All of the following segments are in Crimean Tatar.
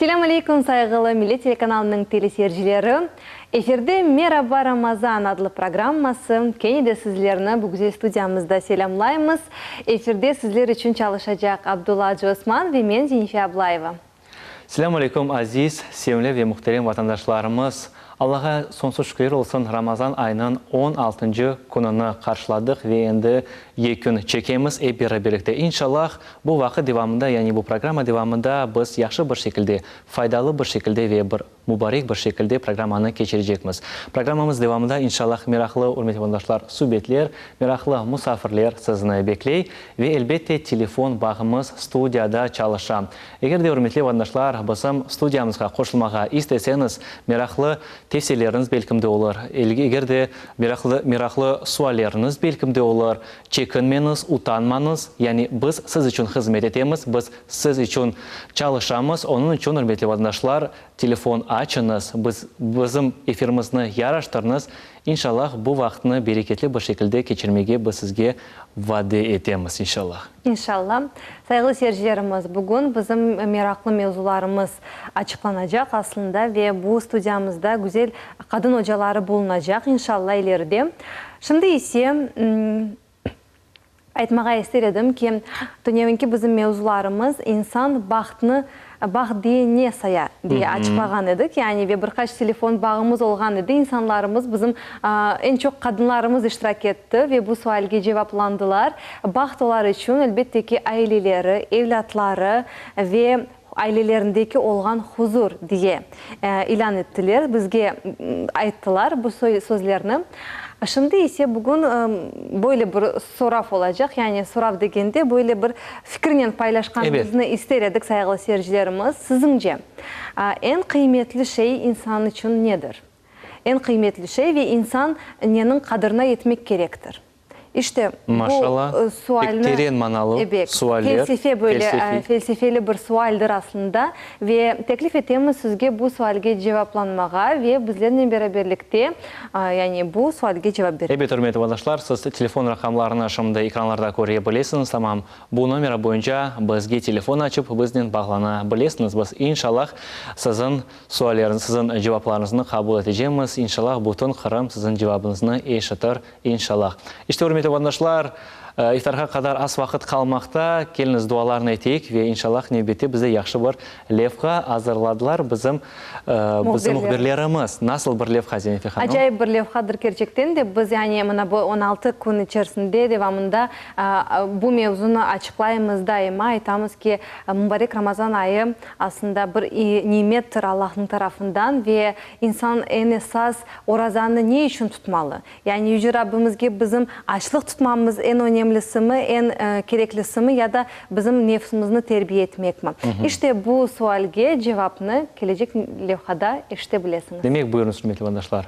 Selâm aleyküm, sayğılı Millet telekanalınıñ teleseyircileri! Efirde Meraba, Ramazan adlı programması. Kene de sizlerni bu güzel studiyamızda selâmlaymız. Efirde sizler içün çalışacaq Abdulla Acıosman ve men, Zenife Ablayeva. Selâm aleyküm, aziz, sevimli ve muhterem vatandaşlarımız! Allağa soñsuz şükürler olsun, Ramazan ayınıñ on altıncı kününi qarşıladıq ve endi yekün çekemiz ep beraberlikte. İnşallah, bu vaqıt devamında, yani bu programma devamında biz yahşı bir şekilde, faydalı bir şekilde ve bir mubarek bir şekilde programmanı keçirecekmiz. Programmamız devamında, inşallah, meraqlı, ürmetli vatandaşlar, subetler, meraqlı musafirler sizni bekley ve, elbette, telefon bağımız studiyada çalışa. Eger de, ürmetli vatandaşlar, bizim studiyamızğa qoşulmağa isteseñiz, meraqlı tevsiyeleriñiz belkim de olur, eger de meraqlı meraqlı sualleriñiz belkim de olur, çekinmeñiz, utanmañız, yani biz siz içün hızmet etemiz, biz siz içün çalışamız, onıñ içün, ürmetli vatandaşlar, telefon açıñız, biz bizim efirimizni yaraştırıñız, İnşallah, bu vaqıtnı bereketli bir şekilde keçirmege biz sizge vade etemiz, inşallah. İnşallah. Sayğılı seyircilerimiz, bugün bizim meraqlı mevzularımız açıqlanacaq aslında ve bu studiyamızda güzel qadın ocaları bulunacaq, inşallah, ileride. Şimdi ise, Aytmağa ister edim ki, tünevinki bizim mevzularımız insan bahtnı, baht diye ne saya, diye açıqlağan edik. Yani ve bir qaç telefon bağımız olğan edi. İnsanlarımız, bizim eñ çoq qadınlarımız iştirak etti ve bu sualge cevaplandılar. Baht olar içün, elbette ki, aileleri, evlâtları ve ailelerindeki olğan huzur diye ilân ettiler, bizge ayttılar bu sözlerni. Şimdi ise bugün böyle bir sorav olacaq, yani sorav degende böyle bir fikirnen paylaşqanıñıznı ister edik, sayğılı seyircilerimiz. Siziñce, eñ qıymetli şey insan içün nedir? Eñ qıymetli şey ve insan neniñ qadrına yetmek kerektir? İşte, bu Maşallah, pek sualni, teren manalı ebet, sualler, felsefe böyle, felsefiy. felsefeli bir sualdir aslında. Ve teklif etemiz sizge bu sualge cevaplanmağa ve bizlernen beraberlikte, yani bu sualge cevap bermege. Ebet, ürmetli vatandaşlar, siz telefon raqamlarını şimdi ekranlarda köre bilesiñiz, tamam, bu nomera boyunca bizge telefon açıp, biznen bağlana bilesiñiz. Biz, inşallah, siziñ sualleriñiz, siziñ cevaplarıñıznı qabul etecemiz. İnşallah, bütün Qırım siziñ cevabıñıznı eşitir. İnşallah. İşte, ürmetli vatandaşlar, iftarğa qadar az vaqıt qalmaqta. Keliñiz, dualarnı eteyik ve inşallah nevbette bize yahşı bir levha azırladılar bizim, bizim mühbirlerimiz. Nasıl bir levha, Zenife hanım? Acayip bir levhadır kerçekten de. Biz, yani, mına bu 16 kün içerisinde, devamında bu mevzunı açıqlaymız, daima aytamız ki, mubarek Ramazan ayı aslında bir nimettir Allahnıñ tarafından ve insan eñ esas orazanı ne içün tutmalı? Yani Yüce Rabbimizge bizim açlıq tutmamız eñ önemlisimi, eñ kereklisimi ya da bizim nefsimizni terbiye etmekmi? İşte bu sualge cevapnı kelecek levhada eşite bilesiñiz. Demek, buyurıñız, ürmetli vatandaşlar.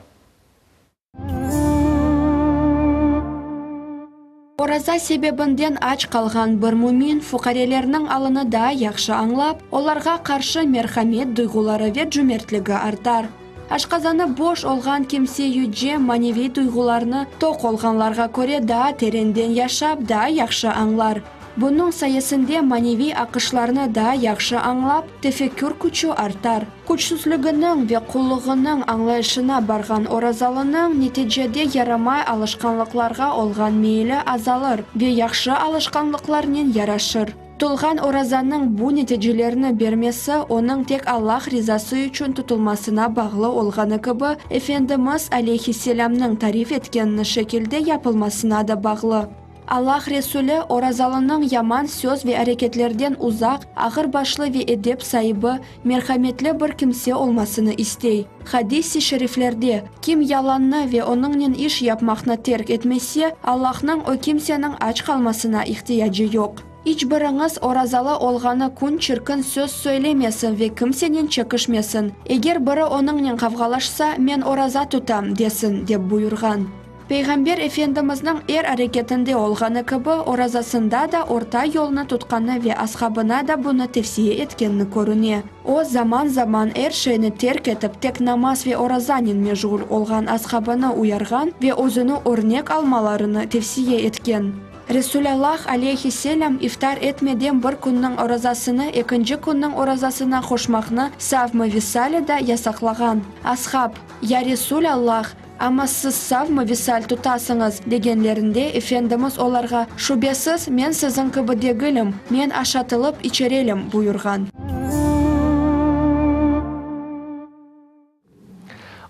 Oraza sebebinden aç qalğan bir mümin fuqarelerniñ alını daa yahşı añlap, olarğa qarşı merhamet duyğuları ve cümertligi artar. Aşqazanı boş olğan kimse yüce maneviy duyğularnı toq olğanlarğa köre daa terenden yaşap, daa yahşı añlar. Bunıñ sayesinde maneviy aqışlarnı daa yahşı añlap, tefekkür küçü artar. Küçsüzliginiñ ve qullığınıñ añlayışına barğan orazalınıñ neticede yaramay alışqanlıqlarğa olğan meyili azalır ve yahşı alışqanlıqlarnen yaraşır. Tutulğan orazanıñ bu neticelerni bermesi onıñ tek Allah rizası içün tutulmasına bağlı olğanı kibi, Efendimiz, aleyhisselâmnıñ tarif etkenini şekilde yapılmasına da bağlı. Allah Resuli, orazalınıñ yaman söz ve areketlerden uzaq, ağırbaşlı ve edep saibi, merhametli bir kimse olmasını istey. Hadis-i şeriflerde, Kim yalannı ve onıñnen iş yapmaqnı terk etmese, Allahnıñ o kimseniñ aç qalmasına ihtiyacı yoq. İç biriñiz orazalı olğanı kün çirkin söz söylemesin ve kimsenen çekişmesin. Eger biri onıñnen qavğalaşsa, Men oraza tutam, desin, dep buyurğan. Peyğamber Efendimizniñ er areketinde olğanı kibi, orazasında da orta yolnı tutqanı ve ashabına da bunı tevsiye etkenini körüne. O, zaman-zaman er şeyni terk etip, tek namaz ve orazanen meşğul olğan ashabını uyarğan ve özüni örnek almalarını tevsiye etken. Resûlallah aleyhi-selâm iftar etmeden bir künniñ orazasını ekinci künniñ orazasına qoşmaqnı savm-ı visal da yasaqlağan. Ashab, Ya Resûlallah, amma siz savm-ı visal tutasıñız, degenlerinde Efendimiz olarğa, Şübesiz, men siziñ kibi degilim, men aşatılıp içerelim, buyurğan.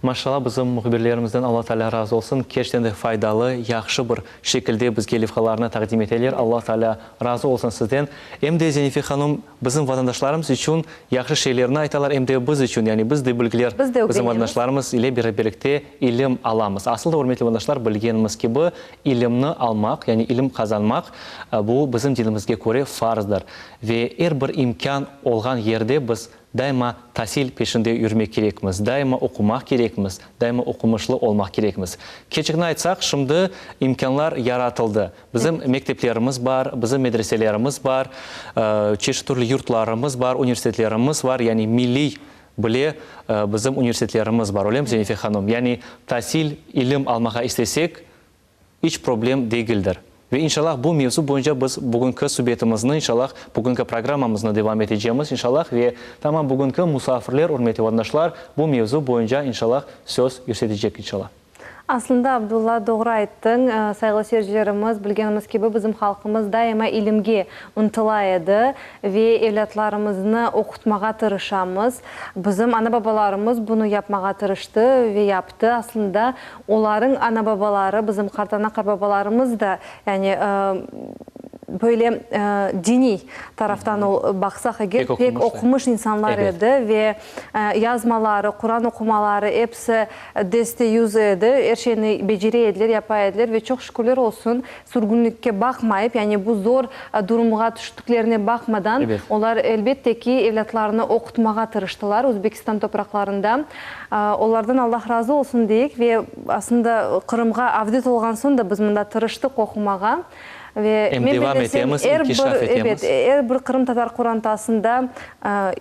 Maşallah bizim mühbirlerimizden Alla Teala razı olsun, kerçekten de faydalı, yahşı bir şekilde bizge levhalarnı taqdim eteler, Alla Teala razı olsun sizden. Em de Zenife hanum bizim vatandaşlarımız içün yahşı şeylerni aytalar, em de biz içün, yani biz de bilgiler Biz de bizim ögrenemiz. vatandaşlarımız ile beraberlikte ilim alamız. Asıl da ürmetli vatandaşlar bilgenimiz kibi ilimni almaq, yani ilim qazanmaq bu bizim dinimizge köre farzdır ve er bir imkân olğan yerde biz Daima tasil peşinde yürmek kerekmiz, daima oqumaq kerekmiz, daima oqumışlı olmaq kerekmiz. Kerçekni aytsaq, şimdi imkânlar yaratıldı. Bizim mekteplerimiz bar, bizim medreselerimiz bar, çeşit türlü yurtlarımız bar, universitetlerimiz bar, yani milliy bile bizim universitetlerimiz bar, öylemi, Zenife hanım? Yani tasil, ilim almağa istesek, İç problem degildir. Ve inşallah bu mevzu boyunca biz bugünki subetimizni, inşallah, bugünki programmamıznı devam etecemiz, inşallah, ve tamam bugünki musafirler, ürmetli vatandaşlar, bu mevzu boyunca, inşallah, söz yürsetecek, inşallah. Aslında, Abdulla, doğru ayttıñ. Sayğılı seyircilerimiz, bilgenimiz kibi, bizim halqımız daima ilimge ıntıla edi ve evlâtlarımıznı oqutmağa tırışamız. Bizim ana-babalarımız bunı yapmağa tırıştı ve yaptı. Aslında, Olarıñ ana-babaları, bizim qartana-qartbabalarımız da, yani, böyle diniy taraftan baqsaq eger, pek oqumış insanlar edi ve yazmaları, Quran oqumaları episi deste-yüz edi, er şeyni becere ediler, yapa ediler ve çoq şükürler olsun, sürgünlikke baqmayıp, yani bu zor durumğa tüştüklerine baqmadan, olar, elbette ki, evlâtlarını oqutmağa tırıştılar Özbekistan topraqlarında. Olardan Allah razı olsun deyik ve aslında Qırımğa avdet olğan soñ da biz mında tırıştıq oqumağa ve Em men devam bellesem, etemiz, er inkişaf bir, etemiz. ebet, er bir qırımtatar qorantasında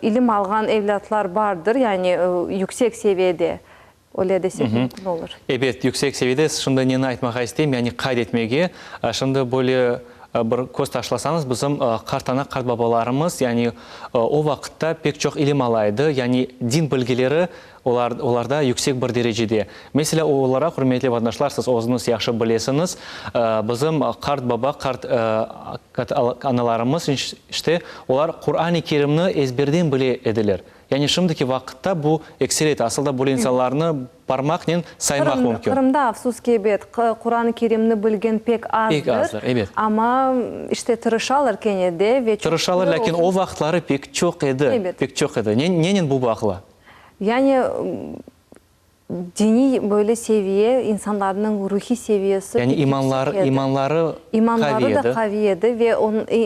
ilim alğan evlâtlar bardır, yani yüksek seviyede, öyle desek mümkün olur. Ebet, yüksek seviyede. Şimdi neni aytmağa isteyim, yani qayd etmege, şimdi böyle bir köz taşlasañız, bizim qartana, qartbabalarımız, yani o vaqıtta pek çoq ilim ala edi, yani din bilgileri olar, olarda yüksek bir derecede. Meselâ, olaraq, ürmetli vatandaşlar, siz özüñiz yahşı bilesiñiz, bizim qartbaba, qart analarımız, işte, olar Quran-ı Kerimni ezberden bile ediler. Yani şimdiki vaqıtta bu ekseriyet, asıl da böyle insanlarnı parmaqnen saymaq mümkün. Qırımda, afsus ki, ebet, Quran-ı Kerimni bilgen pek azdır. Pek azdır, ebet. Amma, işte, tırışalar kene de ve çoq Tırışalar, lâkin o vaqıtları pek çoq edi, Ebet. pek çoq edi. Ne, nenen bu bağlı? Yani, diniy böyle seviye, insanlarnıñ ruhiy seviyesi Yani pek yüksek imanları, edi. imanları İmanları qaviy da edi. qaviy edi ve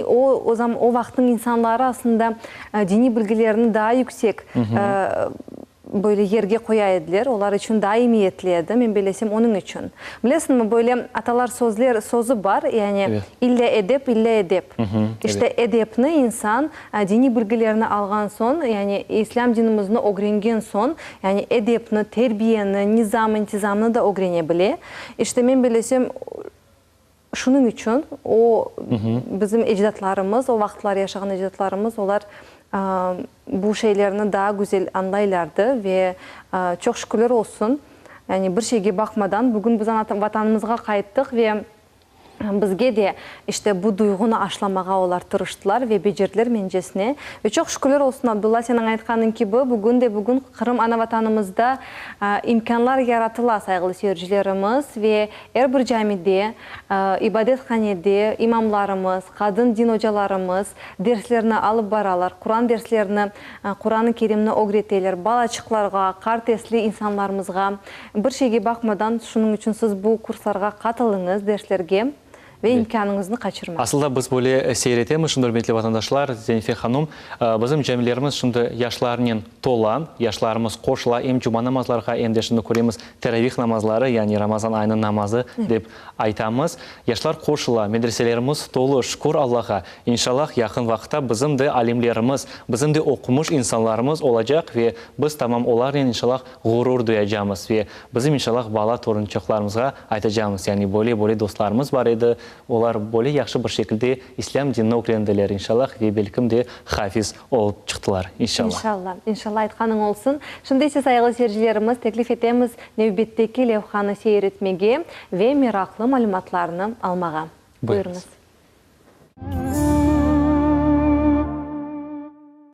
o, o zam, o vaqıtnıñ insanları aslında diniy bilgilerini daa yüksek böyle yerge qoya ediler, olar içün daa emiyetli edi, men bellesem, onıñ içün. Bilesiñmi, böyle atalar sözler, sözü bar, yani ille edep, ille edep. İşte, edepni insan diniy bilgilerni alğan soñ, yani islâm dinimizni ögrengen soñ, yani edepni, terbiyeni, nizam, intizamnı da ögrene bile. İşte, men bellesem, Şunıñ içün o, bizim ecdatlarımız, o vaqıtlar yaşağan ecdatlarımız, olar bu şeylerni daa güzel añlaylardı ve çoq şükürler olsun, yani bir şeyge baqmadan, bugün biz ana Vatanımızğa qayttıq ve bizge de işte bu duyğunı aşlamağa olar tırıştılar ve becerdiler mencesine. Ve çoq şükürler olsun, Abdulla, seniñ aytqanıñ kibi, bugün de bugün Qırım ana Vatanımızda imkânlar yaratıla, sayğılı seyircilerimiz, ve Er bir camide, ibadethanede imamlarımız, qadın din ocalarımız derslerni alıp baralar, Quran derslerini, Quran-ı Kerimni ögreteler balaçıqlarğa, qart esli insanlarımızğa. Bir şeyge baqmadan, şunıñ içün siz bu kurslarğa qatılıñız, derslerge, ve imkânıñıznı qaçırmañ. Asılda biz böyle seyir etemiz, şimdi, ürmetli vatandaşlar, Zenife hanum, bizim camilerimiz şimdi yaşlarnen tola, yaşlarımız qoşula em cuma namazlarğa, em de şimdi köremiz Teravih namazları, yani Ramazan ayınıñ namazı dep aytamız. Yaşlar qoşula, medreselerimiz tolu, şükür Allağa. İnşallah, yaqın vaqıtta bizim de alimlerimiz, bizim de oqumış insanlarımız olacaq ve biz tamam olarnen, inşallah, ğurur duyacamız ve bizim, inşallah, bala torunçıqlarımızğa aytacamız, yani böyle-böyle dostlarımız bar edi. Olar böyle yahşı bir şekilde İslâm dinini ögrendiler, inşallah, ve belkim de hafiz olıp çıqtılar, inşallah. İnşallah, inşallah aytqanıñ olsun. Şimdi ise, sayğılı seyircilerimiz, teklif etemiz nevbetteki levhanı seyir etmege ve meraqlı malümatlarnı almağa. Buyurıñız.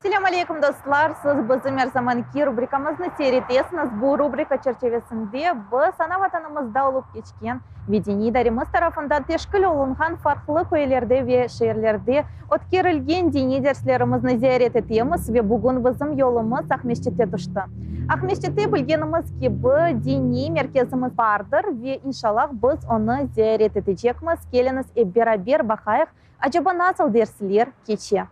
Selâm aleyküm, dostlar! Siz bizim er zamanki rubrikamıznı seyir etesiñiz. Bu rubrika çerçevesinde biz ana Vatanımızda olıp keçken ve diniy idaremiz tarafından teşkil olunğan farqlı köylerde ve şeerlerde ötkerilgen diniy derslerimizni ziyaret etemiz ve bugün bizim yolumız Aqmescitte tüşti. Aqmescitte, bilgenimiz kibi, diniy merkezimiz bardır ve inşallah biz onı ziyaret etecekmiz. Keliñiz, ep beraber baqayıq, acaba nasıl dersler keçe?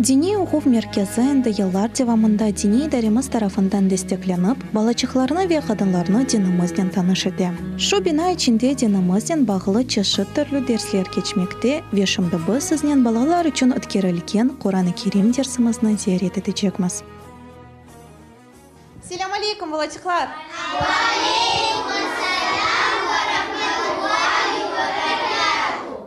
Diniy oquv merkezi endi yıllar devamında diniy idaremiz tarafından desteklenip, balaçıqlarnı ve qadınlarnı dinimiznen tanış ete. Şu bina içinde dinimiznen bağlı çeşit türlü dersler keçmekte ve şimdi biz siznen balalar içün ötkerilgen Quran-ı Kerim dersimizni ziyaret etecekmiz. Selâm aleykum, balaçıqlar! Aleykum selâm ve rahmetullahi ve berekâtuh!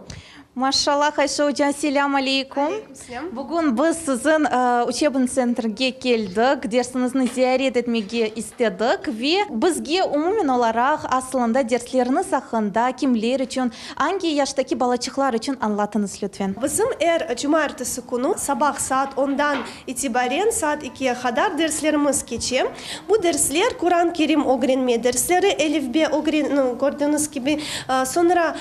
Maşallah, Ayşe oca, selâm aleykum! Aleykum selâm! Bugün biz siziñ uçebnıy tsentrge keldik, dersiñizni ziyaret etmege istedik ve bizge umumen olaraq aslında dersleriñiz aqqında, kimler içün, angi yaştaki balaçıqlar içün añlatıñız lütfen. Bizim er cumaertesi künü sabah saat ondan İtibaren saat ikiye qadar derslerimiz keçe. Bu dersler, Quran Kerim ögrenme dersleri, elifbe ögren, kördiñiz kibi, soñra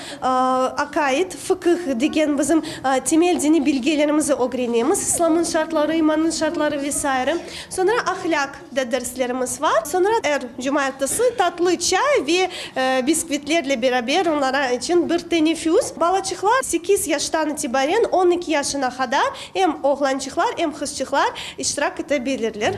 aqaid, fıkıh degen bizim temel diniy bilgelerimizi ögrenemiz, İslamnıñ şartları, imannıñ şartları ve saire. Soñra ahlâq da derslerimiz var. Soñra er cumaertesi tatlı çay ve biskvitlerle beraber onlara içün bir teneffüs. Balaçıqlar sekiz yaştan itibaren 12 yaşına qadar Em oğlançıqlar, em qızçıqlar iştirak ete bilirler.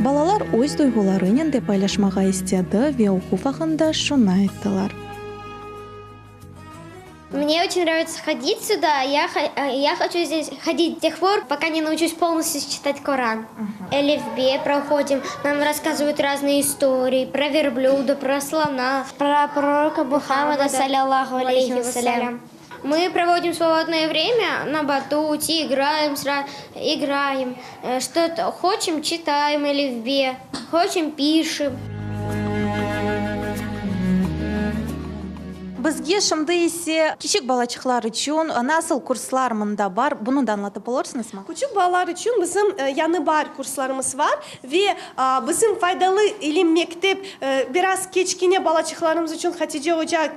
Balalar öz duyğularınen de paylaşmağa istedi ve oquv aqqında şunı ayttılar. Mne oçen nravitsya hodit süda, ya ya hoçu zdes hodit do teh por, poka ne nauçus polnostyu çitat Koran. Elifbe prohodim, nam rasskazıvayut raznıye istorii, pro verblüda, pro slona, pro proroka Muhammeda, salâllahu aleyhi ve selâm. Mı provodim svobodnoye vremya na batuti, igraem s igraem, çto-to hoçem çitaem elifbe, hoçem pişem. Bizge şimdi ise kiçik balaçıqlar içün nasıl kurslar mında bar, bunı da añlatıp olursıñızmı? Küçük balalar içün bizim yañı baar kurslarımız var ve bizim Faydalı ilim mektep biraz keçkine balaçıqlarımız içün Hatice oca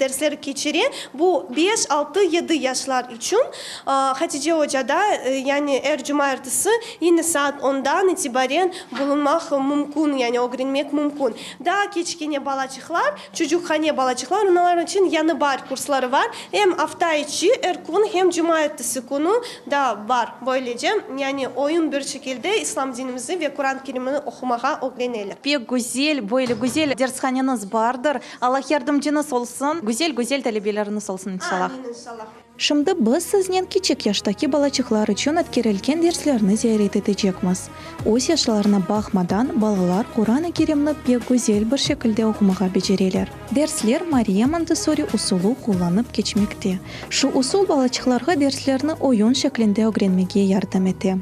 dersler keçire. Bu beş, altı, yedi yaşlar içün Hatice ocada, yani er cumaertesi yine saat ondan itibaren bulunmaq mümkün, yani ögrenmek mümkün. Daa keçkine balaçıqlar Çocuqhane balaçıqlar, onalar içün yañı baar kursları bar. Em afta içi, er kün, hem cumaertesi künü da bar. Böylece, yani oyun bir şekilde İslam dinimizi ve Quran Kerimini oqumağa ögreneler. Pek güzel, böyle güzel dershaneñiz bardır. Allah yardımcıñız olsun, güzel-güzel talebeleriñiz olsun inşallah. Amin, inşallah. Şimdi biz siznen kiçik yaştaki balaçıqlar içün ötkerilgen derslerni ziyaret etecekmiz. Öz yaşlarına baqmadan, balalar Quran-ı Kerimni pek güzel bir şekilde oqumağa becereler. Dersler Mariya Montessori usulı qullanıp keçmekte. Şu usul balaçıqlarğa derslerni oyun şeklinde ögrenmege yardım ete.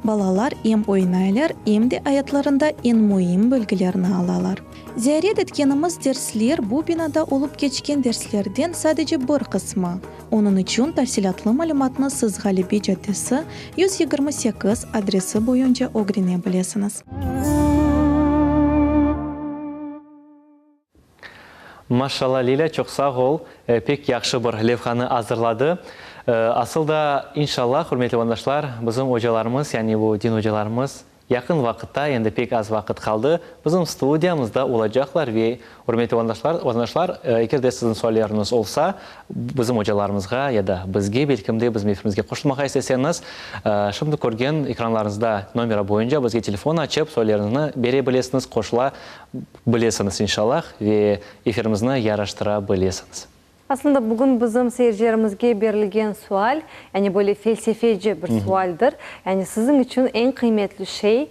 Balalar em oynaylar, em de ayatlarında eñ müim bilgilerni alalar. Ziyaret etkenimiz dersler bu binada olıp keçken derslerden sadece bir qısmı. Onıñ içün tafsilâtlı malümatnı siz Ğalebe caddesi, 128 adresi boyunca ögrene bilesiñiz. Maşallah Lilâ çoq sağ ol, pek yahşı bir levhanı azırladı. Asıl da inşallah, ürmetli vatandaşlar, bizim ocalarımız, yani bu din ocalarımız Yaqın vaqıtta, endi pek az vaqıt qaldı, bizim studiyamızda olacaqlar ve, ürmetli vatandaşlar, vatandaşlar, eger de siziñ sualleriñiz olsa, bizim ocalarımızğa ya da bizge, belkim de bizim efirimizge qoşulmağa isteseñiz, şimdi körgen ekranlarıñızda nomera boyunca bizge telefon açıp, sualleriñizni bere bilesiñiz, qoşula bilesiñiz, inşallah, ve efirimizni yaraştıra bilesiñiz. Aslında bugün bizim seyircilerimizge berilgen sual, yani böyle felsefeci bir sualdir. Yani siziñ içün eñ qıymetli şey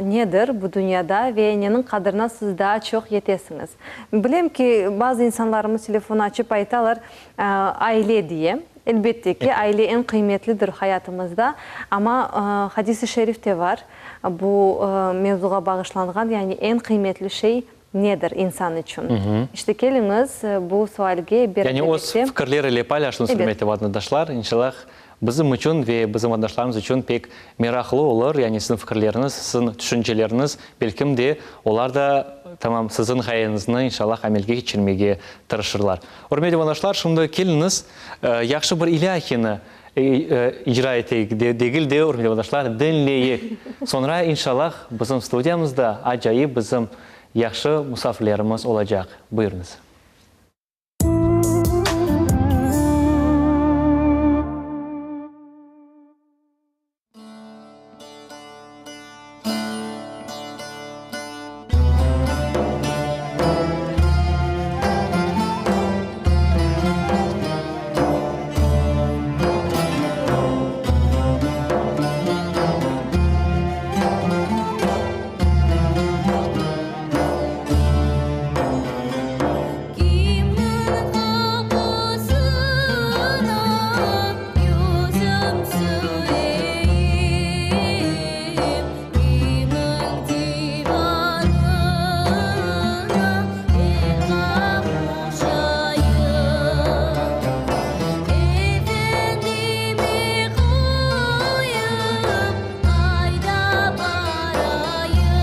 nedir bu dünyada ve neniñ qadrına siz daa çoq yetesiñiz? Bilem ki, bazı insanlarımız telefon açıp aytalar, aile diye. Elbette ki, aile eñ qıymetlidir hayatımızda, amma hadis-i şerif te var bu mevzuğa bağışlanğan, yani eñ qıymetli şey nedir insan içün? İşte, keliñiz, bu sualge Yani öz beraberlikte. fikirler ile paylaşıñız, Ebet. ürmetli vatandaşlar. İnşallah, bizim içün ve bizim vatandaşlarımız içün pek meraqlı olur, yani siziñ fikirleriñiz, siziñ tüşünceleriñiz, belkim de, olar da, tamam, siziñ ğayeñizni, inşallah, amelge keçirmege tırışırlar. Ürmetli vatandaşlar, şimdi keliñiz, yahşı bir ilâhiyeni icra eteyik, degil de, ürmetli vatandaşlar, diñleyik. Soñra, inşallah, bizim studiyamızda acayip bizim yahşı musafirlerimiz olacaq. Buyurıñız. Kimniñ qapısına yüzüm süreyim, Kimniñ divanına el qavuşayım? Efendimi qoyıp qayda barayım?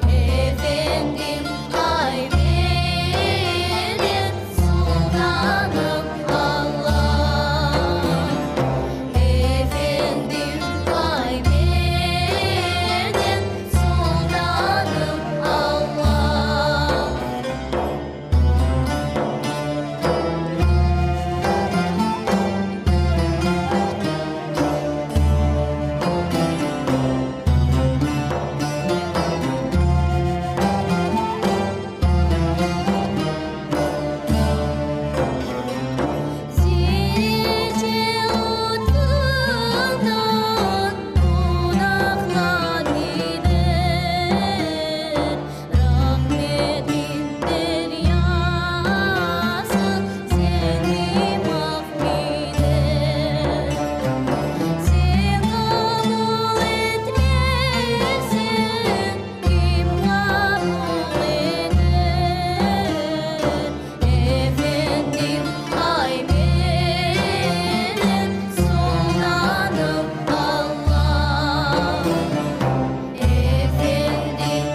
Efendim ay menim sultanım Alla. Efendim ay menim sultanım Alla. Zerice otından qonaqlar gider, Rahmetin deryası seni mahv eder. Sen qabul etmezseñ, kim qabul eder? Efendim, ay menim sultanım Alla. Efendim,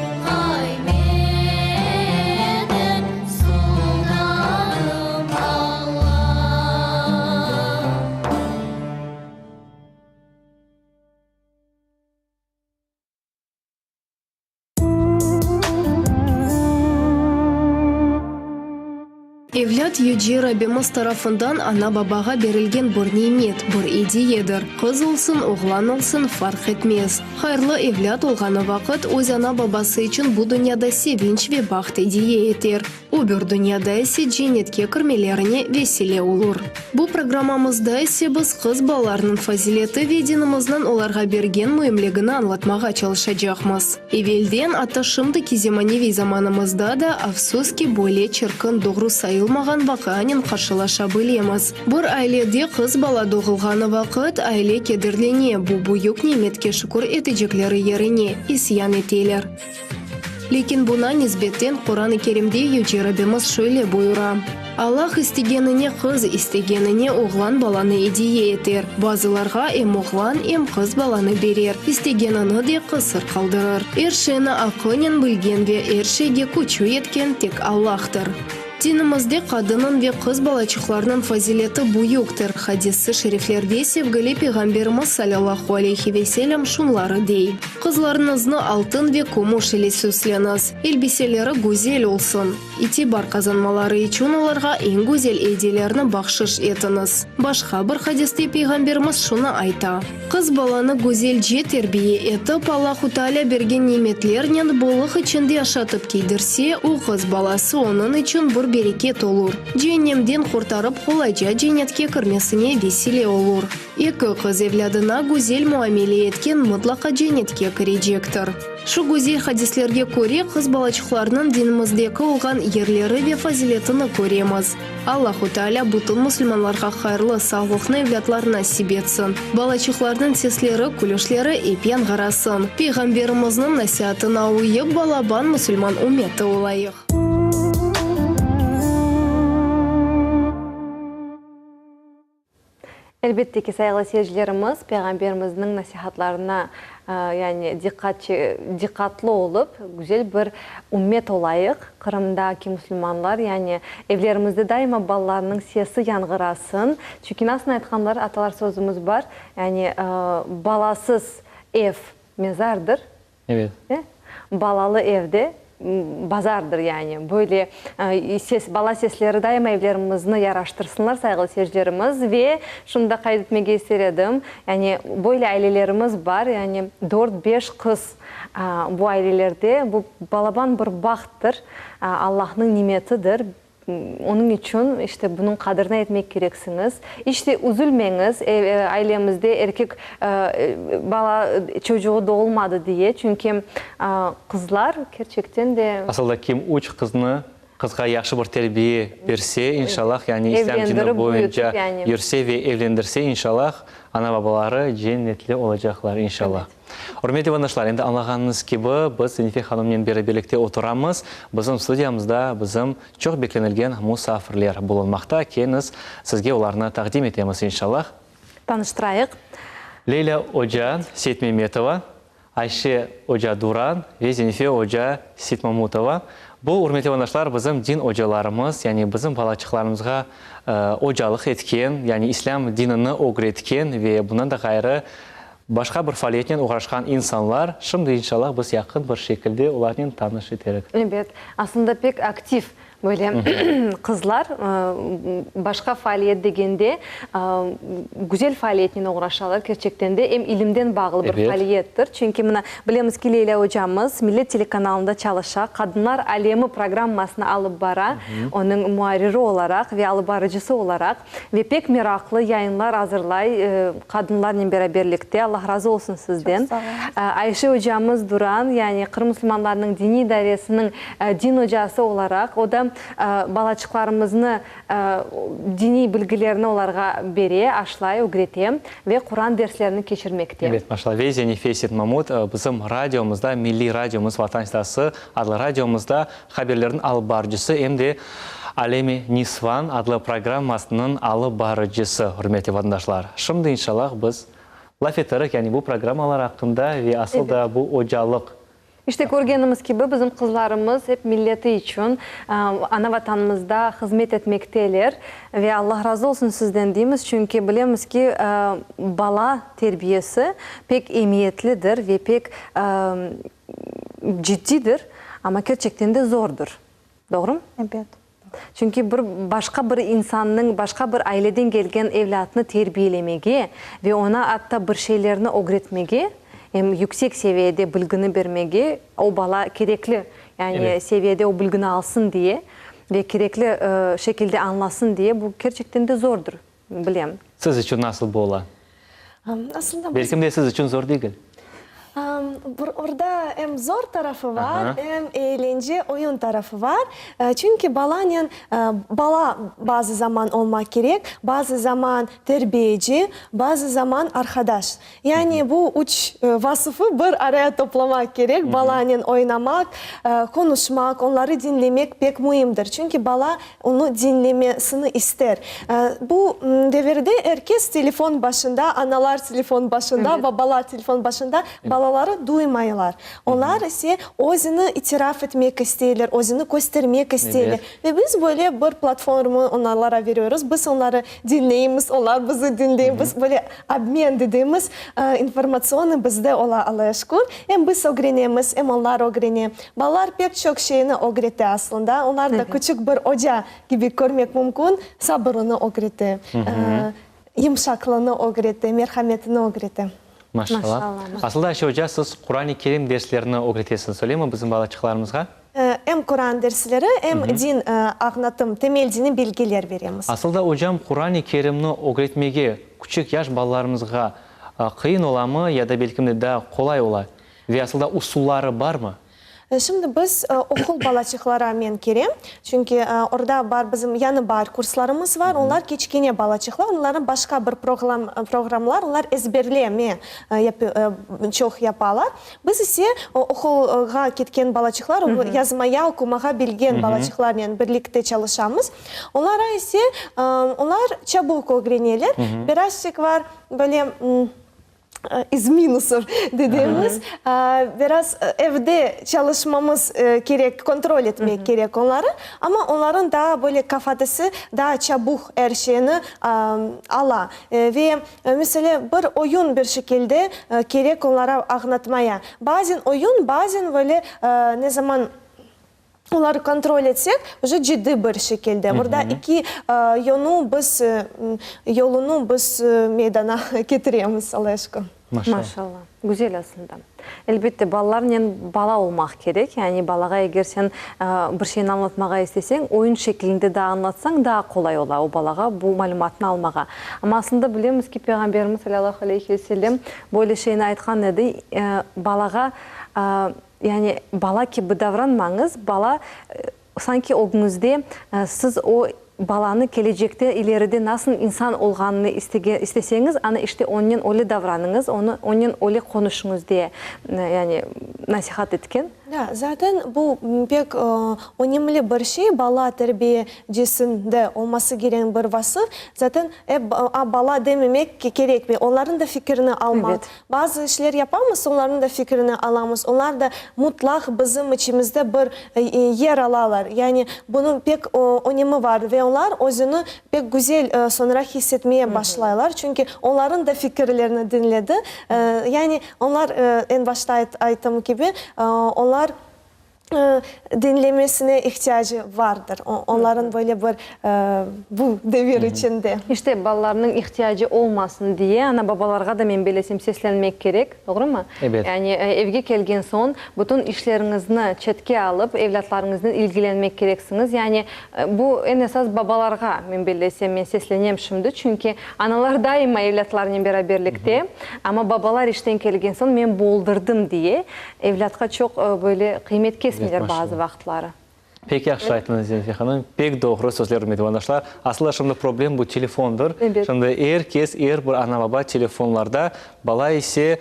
ay menim sultanım Alla. Evlât Yüce Rabbimiz tarafından ana-babağa berilgen bir nimet, bir ediyedir. Qız olsun, oğlan olsun, farq etmez. Hayırlı evlât olğanı vaqıt öz ana-babası içün bu dünyada sevinç ve baht ediye eter. O bir dünyada ise cennetke kirmelerine vesile olur. Bu programmamızda ise biz qız balalarnıñ fazileti ve dinimizniñ olarğa bergen müimligini añlatmağa çalışacaqmız. Evelden, atta şimdiki zemaneviy zamanımızda da, afsus ki, böyle çirkin, doğru sayılmağan vaqianen qarşılaşa bilemiz. Bir ailede qız bala doğulğanı vaqıt, aile kederlene, bu büyük nimetke şükür etecekleri yerine, isyan eteler. Lâkin buña nisbeten Quran-ı Kerimde Yüce Rabbimiz şöyle buyura, Allah istegenine qız, istegenine oğlan balanı ediye eter. Bazılarğa em oğlan, em qız balanı berer, istegenini de qısır qaldırır. Er şeyni aqlınen bilgen ve er şeyge küçü yetken tek Allahtır. Dinimizde qadınnıñ ve qız balaçıqlarnıñ fazileti büyüktir. Hadis-i şeriflerde sevgili Peyğamberimiz salâllahu aleyhi ve selâm şunları dey, Qızlarıñıznı altın ve kümüş ile süsleñiz, elbiseleri güzel olsun. İtibar qazanmaları içün olarğa eñ güzel ediyelerni bahşış etiñiz. Başqa bir hadiste Peyğamberimiz şunı ayta, Qız balanı güzelce terbiye etip, Allahu Teala bergen nimetlernen bollıq içinde aşatıp kiydirse, o qız balası onıñ içün bir. bereket olur. Ceennemden qurtarıp qolayca cennetke kirmesine vesile olur. Eki qız evlâdına güzel muamele etken mıtlaqa cennetke kirecektir. Şu güzel hadislerge köre qız balaçıqlarnıñ dinimizdeki olğan yerleri ve faziletini köremiz. Allahu Teala bütün musulmanlarğa hayırlı sağlıqnı evlâtlar nasip etsin. Balaçıqlarnıñ sesleri, külüşleri ep yañğırasın. Peyğamberimizniñ nasiatına uyıp balaban musulman ümmeti olayıq. Elbette ki, sayğılı seyircilerimiz, Peyğamberimizniñ nasihatlarına, yani diqqat diqqatlı olıp, güzel bir ümmet olayıq. Qırımdaki musulmanlar, yani evlerimizde daima balalarnıñ sesi yañğırasın. Çünki nasıl aytqanlar, atalar sözümiz bar, yani balasız ev mezardır. Evet. Balalı evde bazardır yani. Böyle ses, bala sesleri daima evlerimizni yaraştırsınlar, sayğılı seyircilerimiz. Ve şunı da qayd etmege ister edim, yani böyle ailelerimiz bar, yani dört, beş qız bu ailelerde, bu balaban bir bahttır, Allahnıñ nimetidir. Onıñ içün, işte, bunıñ qadrini etmek kereksiñiz. İç de üzülmeñiz, ailemizde erkek bala, çocuğı doğulmadı diye, çünki qızlar kerçekten de. Asıl da kim üç qıznı, qızğa yahşı bir terbiye berse, inşallah, yani İslâm dini boyunca yürse ve evlendirse, inşallah, ana-babaları cennetli olacaqlar, inşallah. Ürmetli vatandaşlar, endi añlağanıñız kibi, biz Zenife hanımnen beraberlikte oturamız. Bizim studiyamızda bizim çoq beklenilgen musafirler bulunmaqta. Keliñiz, sizge olarnı taqdim etemiz, inşallah. Tanıştırayıq. Leyla oca Seytmemetova, Ayşe oca Duran ve Zenife oca Seytmamutova. Bu, ürmetli vatandaşlar, bizim din ocalarımız, yani bizim balaçıqlarımızğa ocalıq etken, yani İslâm dinini ögretken ve bundan da ğayrı, Başqa bir faaliyetnen oğraşqan insanlar, şimdi inşallah biz yaqın bir şekilde olarnen tanış eterik. Ebet, aslında pek aktiv böyle qızlar, başqa faaliyet degende, güzel faaliyetnen oğraşalar, kerçekten de, em ilimden bağlı bir faaliyettir. Çünki mına, bilemiz ki, Leylâ ocamız Millet telekanalında çalışa, Qadınlar alemi programmasını alıp bara, onıñ muarriri olaraq ve alıp barıcısı olaraq. Ve pek meraqlı yayınlar azırlay qadınlarnen beraberlikte. Allah razı olsun sizden. Çoq sağ oluñız. Ayşe ocamız Duran, yani Qırım musulmanlarınıñ diniy idaresiniñ din ocası olaraq, o da balaçıqlarımıznı diniy bilgilerni olarğa bere, aşlay, ögrete ve Quran derslerini keçirmekte. Evet, maşallah. Ve Zenife Seytmamut bizim radiomızda, milliy radiomız Vatan Sedası adlı radiomızda haberlerniñ alıp barıcısı, em de Alem-i Nisvan adlı programmasınıñ alıp barıcısı, ürmetli vatandaşlar. Şimdi, inşallah, biz laf eterik, yani bu programmalar aqqında ve asıl da bu ocalıq. İşte, körgenimiz kibi, bizim qızlarımız ep milleti içün, ana-Vatanımızda hızmet etmekteler. Ve Allah razı olsun sizden deymiz, çünki bilemiz ki, bala terbiyesi pek emiyetlidir ve pek ciddidir, amma kerçekten de zordır. Doğrumı? Ebet. Çünki bir başqa bir insannıñ, başqa bir aileden kelgen evlâtnı terbiyelemege ve oña atta bir şeylerni ögretmege, em yüksek seviyede bilgini bermege, o bala kerekli, yani seviyede o bilgini alsın diye ve kerekli şekilde añlasın diye, bu kerçekten de zordır, bilem. Siz içün nasıl bu ola? Aslında Belkim de siz içün zor degil. Orda em zor tarafı bar, em eğlence, oyun tarafı bar. Çünki balanen, bala bazı zaman olmaq kerek, bazı zaman terbiyeci, bazı zaman arqadaş. Yani bu üç vasıfı bir araya toplamaq kerek, balanen oynamaq, qonuşmaq, onları diñlemek pek müimdir. Çünki bala Onı diñlemesini ister. Bu devirde er kes telefon başında, analar telefon başında, babalar telefon başında, balaları duymaylar. Olar ise özüni itiraf etmek isteyler, özüni köstermek isteyler. Ve biz böyle bir platforma olarğa veriyoruz, biz onları diñleymiz, olar bizi diñley, biz böyle obmen dediğimiz informatsionıy bizde ola, Allağa şükür. Em biz ögrenemiz, em onlar ögrene. Balalar pek çoq şeyni ögrete aslında. Olar da küçük bir oca kibi körmek mümkün, sabırını ögrete, yımşaqlığını ögrete, merhametini ögrete. Maşallah. Aslında Ayşe oca, siz Quran-ı Kerim derslerini ögretesiñiz, öylemi, bizim balaçıqlarımızğa? Em Quran dersleri, em din añlatım, temel diniy bilgiler beremiz. Asıl da, ocam, Quran-ı Kerimni ögretmege küçük yaş balalarımızğa qıyın olamı ya da belkim de daa qolay ola? Ve asıl da usulları barmı? Şimdi biz oqul balaçıqlara men kirem, çünki orda bar bizim yañı baar kurslarımız var, onlar kiçkene balaçıqlar, onların başqa bir programlar, onlar ezberleme çoq yapalar. Biz ise oqulğa ketken balaçıqlar, yazmaya, oqumağa bilgen balaçıqlarnen birlikte çalışamız. Onlara ise, olar çabuk ögreneler, birazçıq var böyle iz minusov dediğimiz, biraz evde çalışmamız kerek, kontrol etmek kerek onları, amma onların daa böyle kafatası daa çabuk er şeyni ala. Ve, mesele, bir oyun bir şekilde kerek onlara añlatmaya. Bazen oyun, bazen böyle ne zaman oları kontrol etsek, uje ciddi bir şekilde. Burada eki yönü biz, yolunı biz meydana ketiremiz, Alla şükür. Maşallah. Güzel aslında. Elbette, balalarnen bala olmaq kerek. Yani balağa eger sen bir şeyni añlatmağa isteseñ, oyun şeklinde daa añlatsañ, daa qolay ola o balağa bu malümatnı almağa. Amma aslında bilemiz ki, Peyğamberimiz salâllahu aleyhi ve sellem böyle şeyni aytqan edi, balağa, yani bala kibi davranmañız, bala Sanki ögüñizde siz o balanı kelecekte, ileride nasıl insan olğanını isteseñiz, ana işte onnen öyle davranıñız, onı onnen öyle qonuşıñız diye, yani nasihat etken. Da, zaten bu pek önemli bir şey, bala terbiyecisinde olması gereken bir vasıf. Zaten ep bala dememek kerekmey, onların da fikirini almaq. Bazı işler yapamız, onlarnıñ da fikrini alamız, onlar da mutlaq bizim içimizde bir yer alalar. Yani bunıñ pek önemi var ve onlar özüni pek güzel soñra hiss etmeye başlaylar, çünki onlarnıñ da fikirlerini diñledi. Yani onlar, eñ başta ayttığım kibi, onlar Diñlemesine ihtiyacı vardır onların böyle bir bu devir içinde. İşte, balalarnıñ ihtiyacı olmasın diye, ana-babalarğa da men belesem seslenmek kerek, doğrumı? Ebet. Yani evge kelgen soñ bütün işleriñizni çetke alıp, evlâtlarıñıznen ilgilenmek kereksiñiz. Yani bu eñ esas babalarğa, men bellesem, men seslenem şimdi, çünki analar daima evlâtlarınen beraberlikte, amma babalar işten kelgen soñ men boldurdım diye, Evlâtqa çoq böyle qıymet kesmeyler bazı vaqıtları. Pek yahşı ayttıñız, Zenife hanım. Pek doğru sözler, ürmetli vatandaşlar. Asıl da şimdi problem bu telefondır. Şimdi er kes, er bir ana-baba telefonlarda, bala ise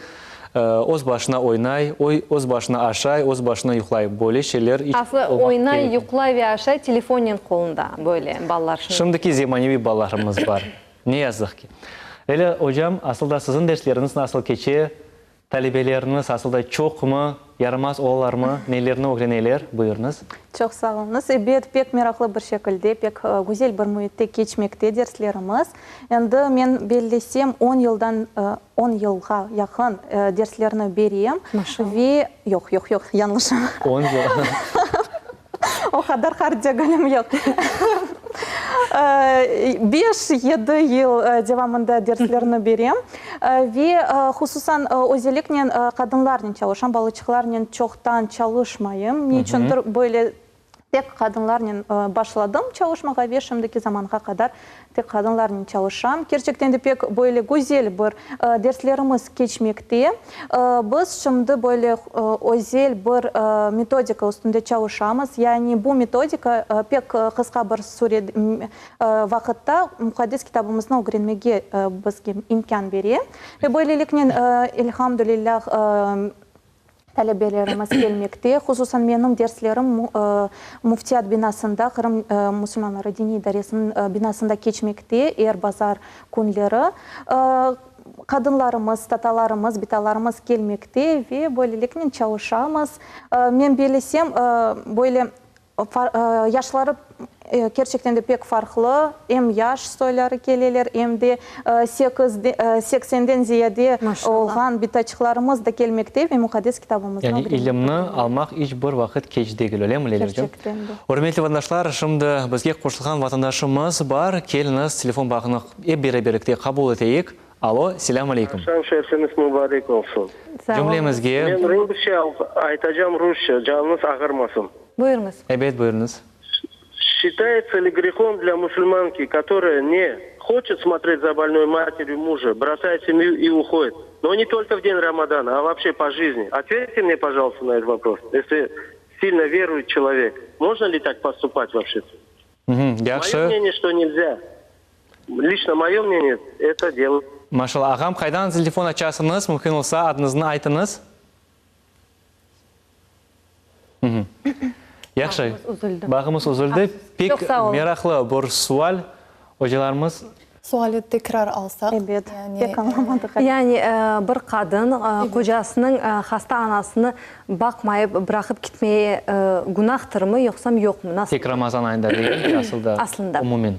öz başına oynay, öz başına aşay, öz başına yuqlay. Böyle şeyler iç Aslı olmaq kerekmey. oynay, yuqlay ve aşay telefonnen qolunda böyle balalar şimdi. Şimdiki zemaneviy balalarımız bar. Ne yazıq ki. Leyla ocam, asıl da siziñ dersleriñiz nasıl keçe? Talebelerniñiz asılda çoqmı, yaramaz olalarmı, nelerni ögreneler, buyurıñız. Çoq sağ oluñız. Ebet, pek meraqlı bir şekilde, pek güzel bir müitte keçmekte derslerimiz. Endi men bellesem, on yıldan, on yılğa yaqın derslerni berem. Maşallah. Ve, yoq, yoq, yoq, yañlışam. On yıl. O qadar qart degilim, yoq. Beş, yedi yıl devamında derslerni berem. Ve hususan özelliknen qadınlarnen çalışam, balaçıqlarnen çoqtan çalışmayım. Ne içündir böyle tek qadınlarnen başladım çalışmağa ve şimdiki zamanğa qadar tek qadınlarnen çalışam. Kerçekten de pek böyle güzel bir derslerimiz keçmekte. Biz şimdi böyle özel bir metodika üstünde çalışamız. Yani bu metodika pek qısqa bir süre vaqıtta Muqaddes Kitabımıznı ögrenmege bizge imkân bere. Ve böyleliknen, elhamdülillah, talebelerimiz kelmekte. Hususan menim derslerim Müftiyat binasında, Qırım musulmanları diniy idaresiniñ binasında keçmekte er bazar künleri. Qadınlarımız, tatalarımız, bitalarımız kelmekte ve böyleliknen çalışamız. Men bellesem, böyle Yaşları kerçekten de pek farqlı, em yaş soyları keleler, em de seksenden ziyade olğan bitaçıqlarımız da kelmekte ve Muqaddes Kitabımıznı Yani ögrenmekte. ilimni almaq iç bir vaqıt keç degil, öylemi, Leyla ocam? Kerçekten de. Ürmetli vatandaşlar, şimdi bizge qoşulğan vatandaşımız bar. Keliñiz, telefon bağını ep beraberlikte qabul eteyik. Alo, selâm aleyküm. Aqşam şerifiñiz mübarek olsun. Cümlemizge. Men rusça aytacam, rusça, canıñız ağırmasın. Buyurıñız. Ebet, buyurıñız. Считается ли грехом для мусульманки, которая не хочет смотреть за больной матерью мужа, бросает семью и уходит, но не только в день Рамадана, а вообще по жизни? Ответьте мне, пожалуйста, на этот вопрос. Если сильно верует человек, можно ли так поступать вообще-то? Yahşı. Мое мнение, что нельзя. Лично мое мнение, это дело. Maşallah. Ağam, qaydan telefon açasıñız? Mümkün olsa, adıñıznı aytıñız. Yahşı. Bağımız üzüldi. Pek meraqlı bir sual, ocalarımız. Suali tekrar alsaq. Ebet, pek añlamadıq. Yani bir qadın qocasınıñ hasta anasını baqmayıp bıraqıp kitmeye günahtırmı, yoqsam yoqmı? Nasıl? Tek Ramazan ayında degil, asıl da, Aslında. umumen.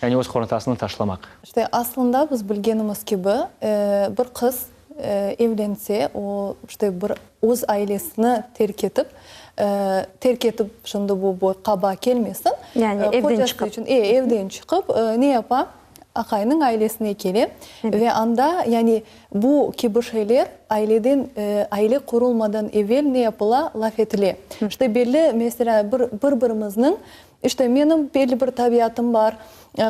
Yani öz qorantasını taşlamaq. İşte, aslında biz bilgenimiz kibi, bir qız evlense, o, işte, bir öz ailesini terk etip, terk etip, şimdi bu bu qaba kelmesin, Yani evden qocası çıqıp. içün, e, evden çıqıp, ne yapa? Aqayınıñ ailesine kele ve anda, yani bu kibi şeyler aileden, aile qurulmadan evel ne yapıla? Laf etile. İşte, belli, meselâ, bir, bir-birimizniñ İşte, menim belli bir tabiatım bar,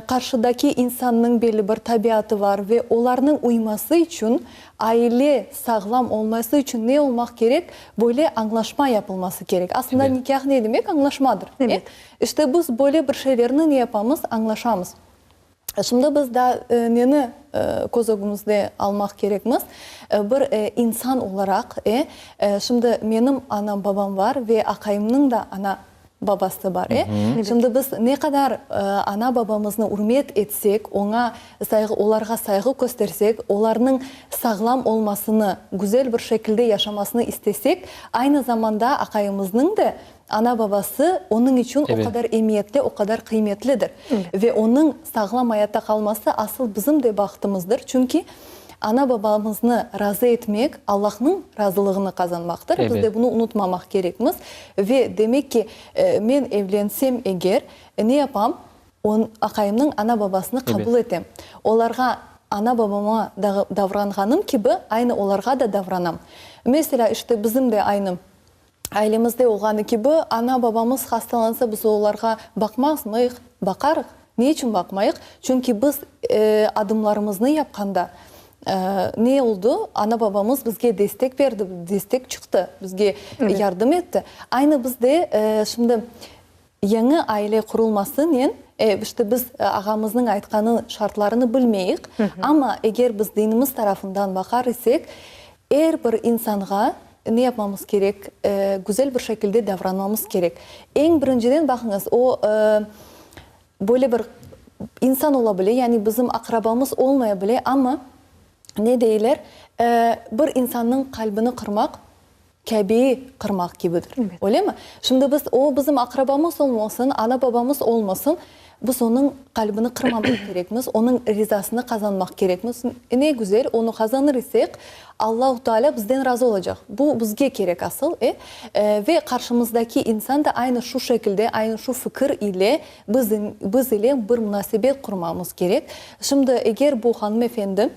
qarşıdaki insannıñ belli bir tabiatı bar ve olarnıñ uyması içün, aile sağlam olması içün ne olmaq kerek? Böyle añlaşma yapılması kerek. Aslında nikâh ne demek? Añlaşmadır. İşte, biz böyle bir şeylerni ne yapamız? Añlaşamız. Şimdi biz daa neni köz ögümizde almaq kerekmiz? Bir insan olaraq, e, şimdi menim anam-babam bar ve aqayımnıñ da ana-babası bar, e. Şimdi biz ne qadar ana-babamıznı ürmet etsek, oña sayğı, olarğa sayğı köstersek, olarnıñ sağlam olmasını, güzel bir şekilde yaşamasını istesek, aynı zamanda aqayımıznıñ da Ana-babası onıñ içün o qadar emiyetli, o qadar qıymetlidir. Ve onıñ sağlam ayatta qalması asıl bizim de bahtımızdır, çünki ana-babamıznı razı etmek, Allahnıñ razılığını qazanmaqtır. Biz de bunı unutmamaq kerekmiz. Ve demek ki, men evlensem eger, ne yapam? Aqayımnıñ ana-babasını qabul etem. Olarğa ana-babama davranğanım kibi, aynı olarğa da davranam. Meselâ, işte, bizim de aynı. Ailemizde olğanı kibi, ana-babamız hastalansa, biz olarğa baqmazmıyıq? Baqarıq. Ne içün baqmayıq? Çünki biz adımlarımıznı yapqanda, ne oldı? Ana-babamız bizge destek berdi, destek çıqtı, bizge yardım etti. Aynı biz de şimdi yañı aile qurulmasınen, işte biz ağamıznıñ aytqanı şartlarını bilmeyik, amma eger biz dinimiz tarafından baqar isek, er bir insanğa ne yapmamız kerek? Güzel bir şekilde davranmamız kerek. Eñ birinciden, baqıñız, o, böyle bir insan ola bile, yani bizim aqrabamız olmaya bile, amma ne deyler, bir insannıñ qalbini qırmaq, Kâbeyi qırmaq kibidir. Öylemi? Şimdi biz, o bizim aqrabamız olmasın, ana-babamız olmasın, biz onıñ qalbini qırmamaq kerekmiz, onıñ rizasını qazanmaq kerekmiz. Ne güzel, onı qazanır isek, Allahu Teala bizden razı olacaq. Bu bizge kerek asıl, e? Ve qarşımızdaki insan da aynı şu şekilde, aynı şu fikir ile biz, biz ile bir munasebet qurmamız kerek. Şimdi eger bu hanımefendi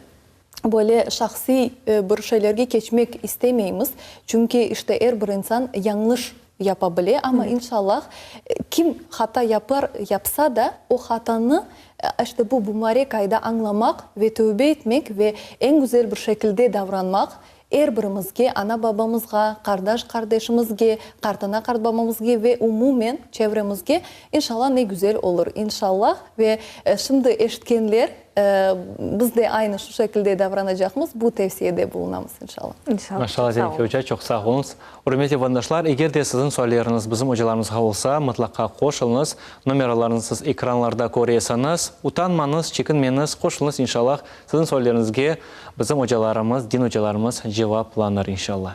böyle şahsiy bir şeylerge keçmek istemeymiz, çünki işte er bir insan yañlış yapa bile, amma inşallah kim hata yapar, yapsa da, o hatanı işte bu mubarek ayda añlamaq ve tövbe etmek ve eñ güzel bir şekilde davranmaq er birimizge, ana-babamızğa, qardaş-qardeşimizge, qartana-qartbabamızge ve umumen çevremizge inşallah ne güzel olur, inşallah ve şimdi eşitkenler Biz de aynı şu şekilde davranacaqmız, bu tevsiyede bulunamız, inşallah. İnşallah. Maşallah, Zenife oca, çoq sağ oluñız. Ürmetli vatandaşlar, eger de siziñ sualleriñiz bizim ocalarımızğa olsa, mıtlaqa qoşulıñız. Nomeralarnı siz ekranlarda köresiñiz. Utanmañız, çekinmeñiz, qoşulıñız, inşallah, siziñ sualleriñizge bizim ocalarımız, din ocalarımız cevaplanır, inşallah.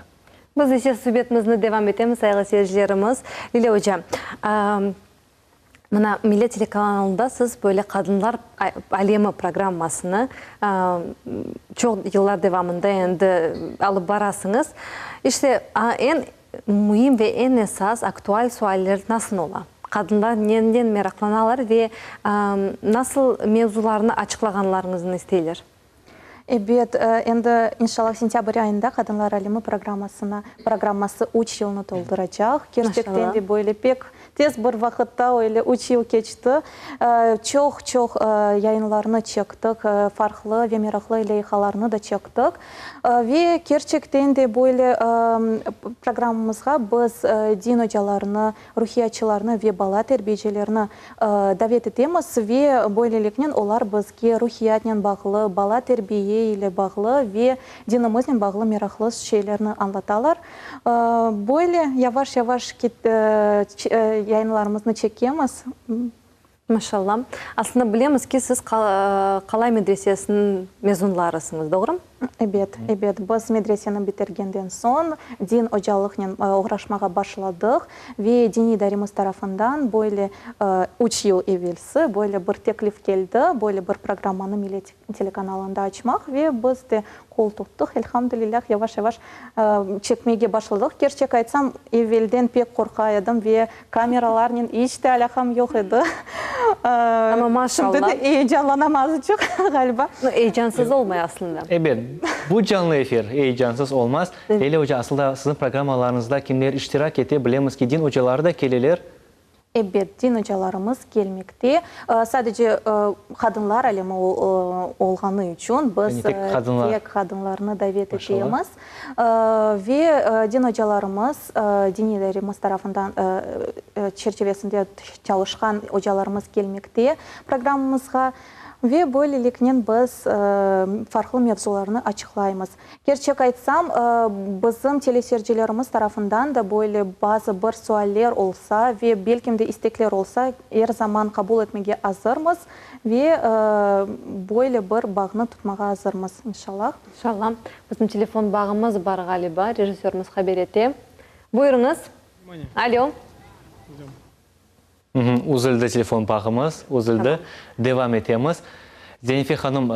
Biz ise subetimizni devam etemiz, sayğılı seyircilerimiz. Lilâ oca, Mına, Millet telekanalında siz böyle Qadınlar alemi programmasını çoq yıllar devamında endi alıp barasıñız. İşte, eñ müim ve eñ esas, aktual sualler nasıl ola? Qadınlar nenden meraqlanalar ve nasıl mevzularnı açıqlağanlarıñıznı isteyler? Ebet, endi, inşallah, sentâbr ayında Qadınlar alemi programmasına, programması üç yılnı tolduracaq. Kerçekten de böyle pek tez bir vaqıtta öyle üç yıl keçti. Çoq-çoq yayınlarnı çektik, farqlı ve meraqlı leyhalarnı da çektik. Ve kerçekten de böyle programmamızğa biz din ocalarını, ruhiyatçılarnı ve bala terbiyecilerini davet etemiz ve böyleliknen olar bizge ruhiyatnen bağlı, bala terbiye ile bağlı ve dinimiznen bağlı meraqlı şeylerni añlatalar. Böyle yavaş-yavaş yayınlarımıznı çekemiz. Maşallah. Aslında bilemiz ki, siz Qalay medresesiniñ mezunlarısıñız, doğrumı? Ebet, ebet. Biz medreseni bitirgenden soñ din ocalıqnen oğraşmağa başladıq ve diniy idaremiz tarafından böyle üç yıl evelsi böyle bir teklif keldi, böyle bir programmanı Millet telekanalında açmaq ve biz de qol tuttıq. Elhamdülillah, yavaş-yavaş çekmege başladıq. Kerçek aytsam, evelden pek qorqa edim ve kameralarnen iç te alâqam yoq edi. Amma maşallah. Şimdi de eyecanlanam azıcıq, ğaliba. No, eyecansız olmay aslında. Ebet, bu canlı efir, eyecansız olmaz. Leyla oca, asıl da siziñ programmalarıñızda kimler iştirak ete, bilemiz ki, din ocaları da keleler. Ebet, din ocalarımız kelmekte. Sadece qadınlar alemi olğanı içün biz tek qadınlarnı davet etemiz. Ve din ocalarımız, diniy idaremiz tarafından çerçivesinde çalışqan ocalarımız kelmekte programmamızğa. Ve böyleliknen biz farqlı mevzularnı açıqlaymız. Kerçek aytsam, bizim teleseyircilerimiz tarafından da böyle bazı bir sualler olsa ve belkim de istekler olsa, er zaman qabul etmege azırmız ve böyle bir bağnı tutmağa azırmız, inşallah. İnşallah. Bizim telefon bağımız bar ğaliba, rejissörimiz haber ete. Buyurıñız. Alo. Üzüldi telefon bağımız, üzüldi. Devam etemiz. Zenife hanım,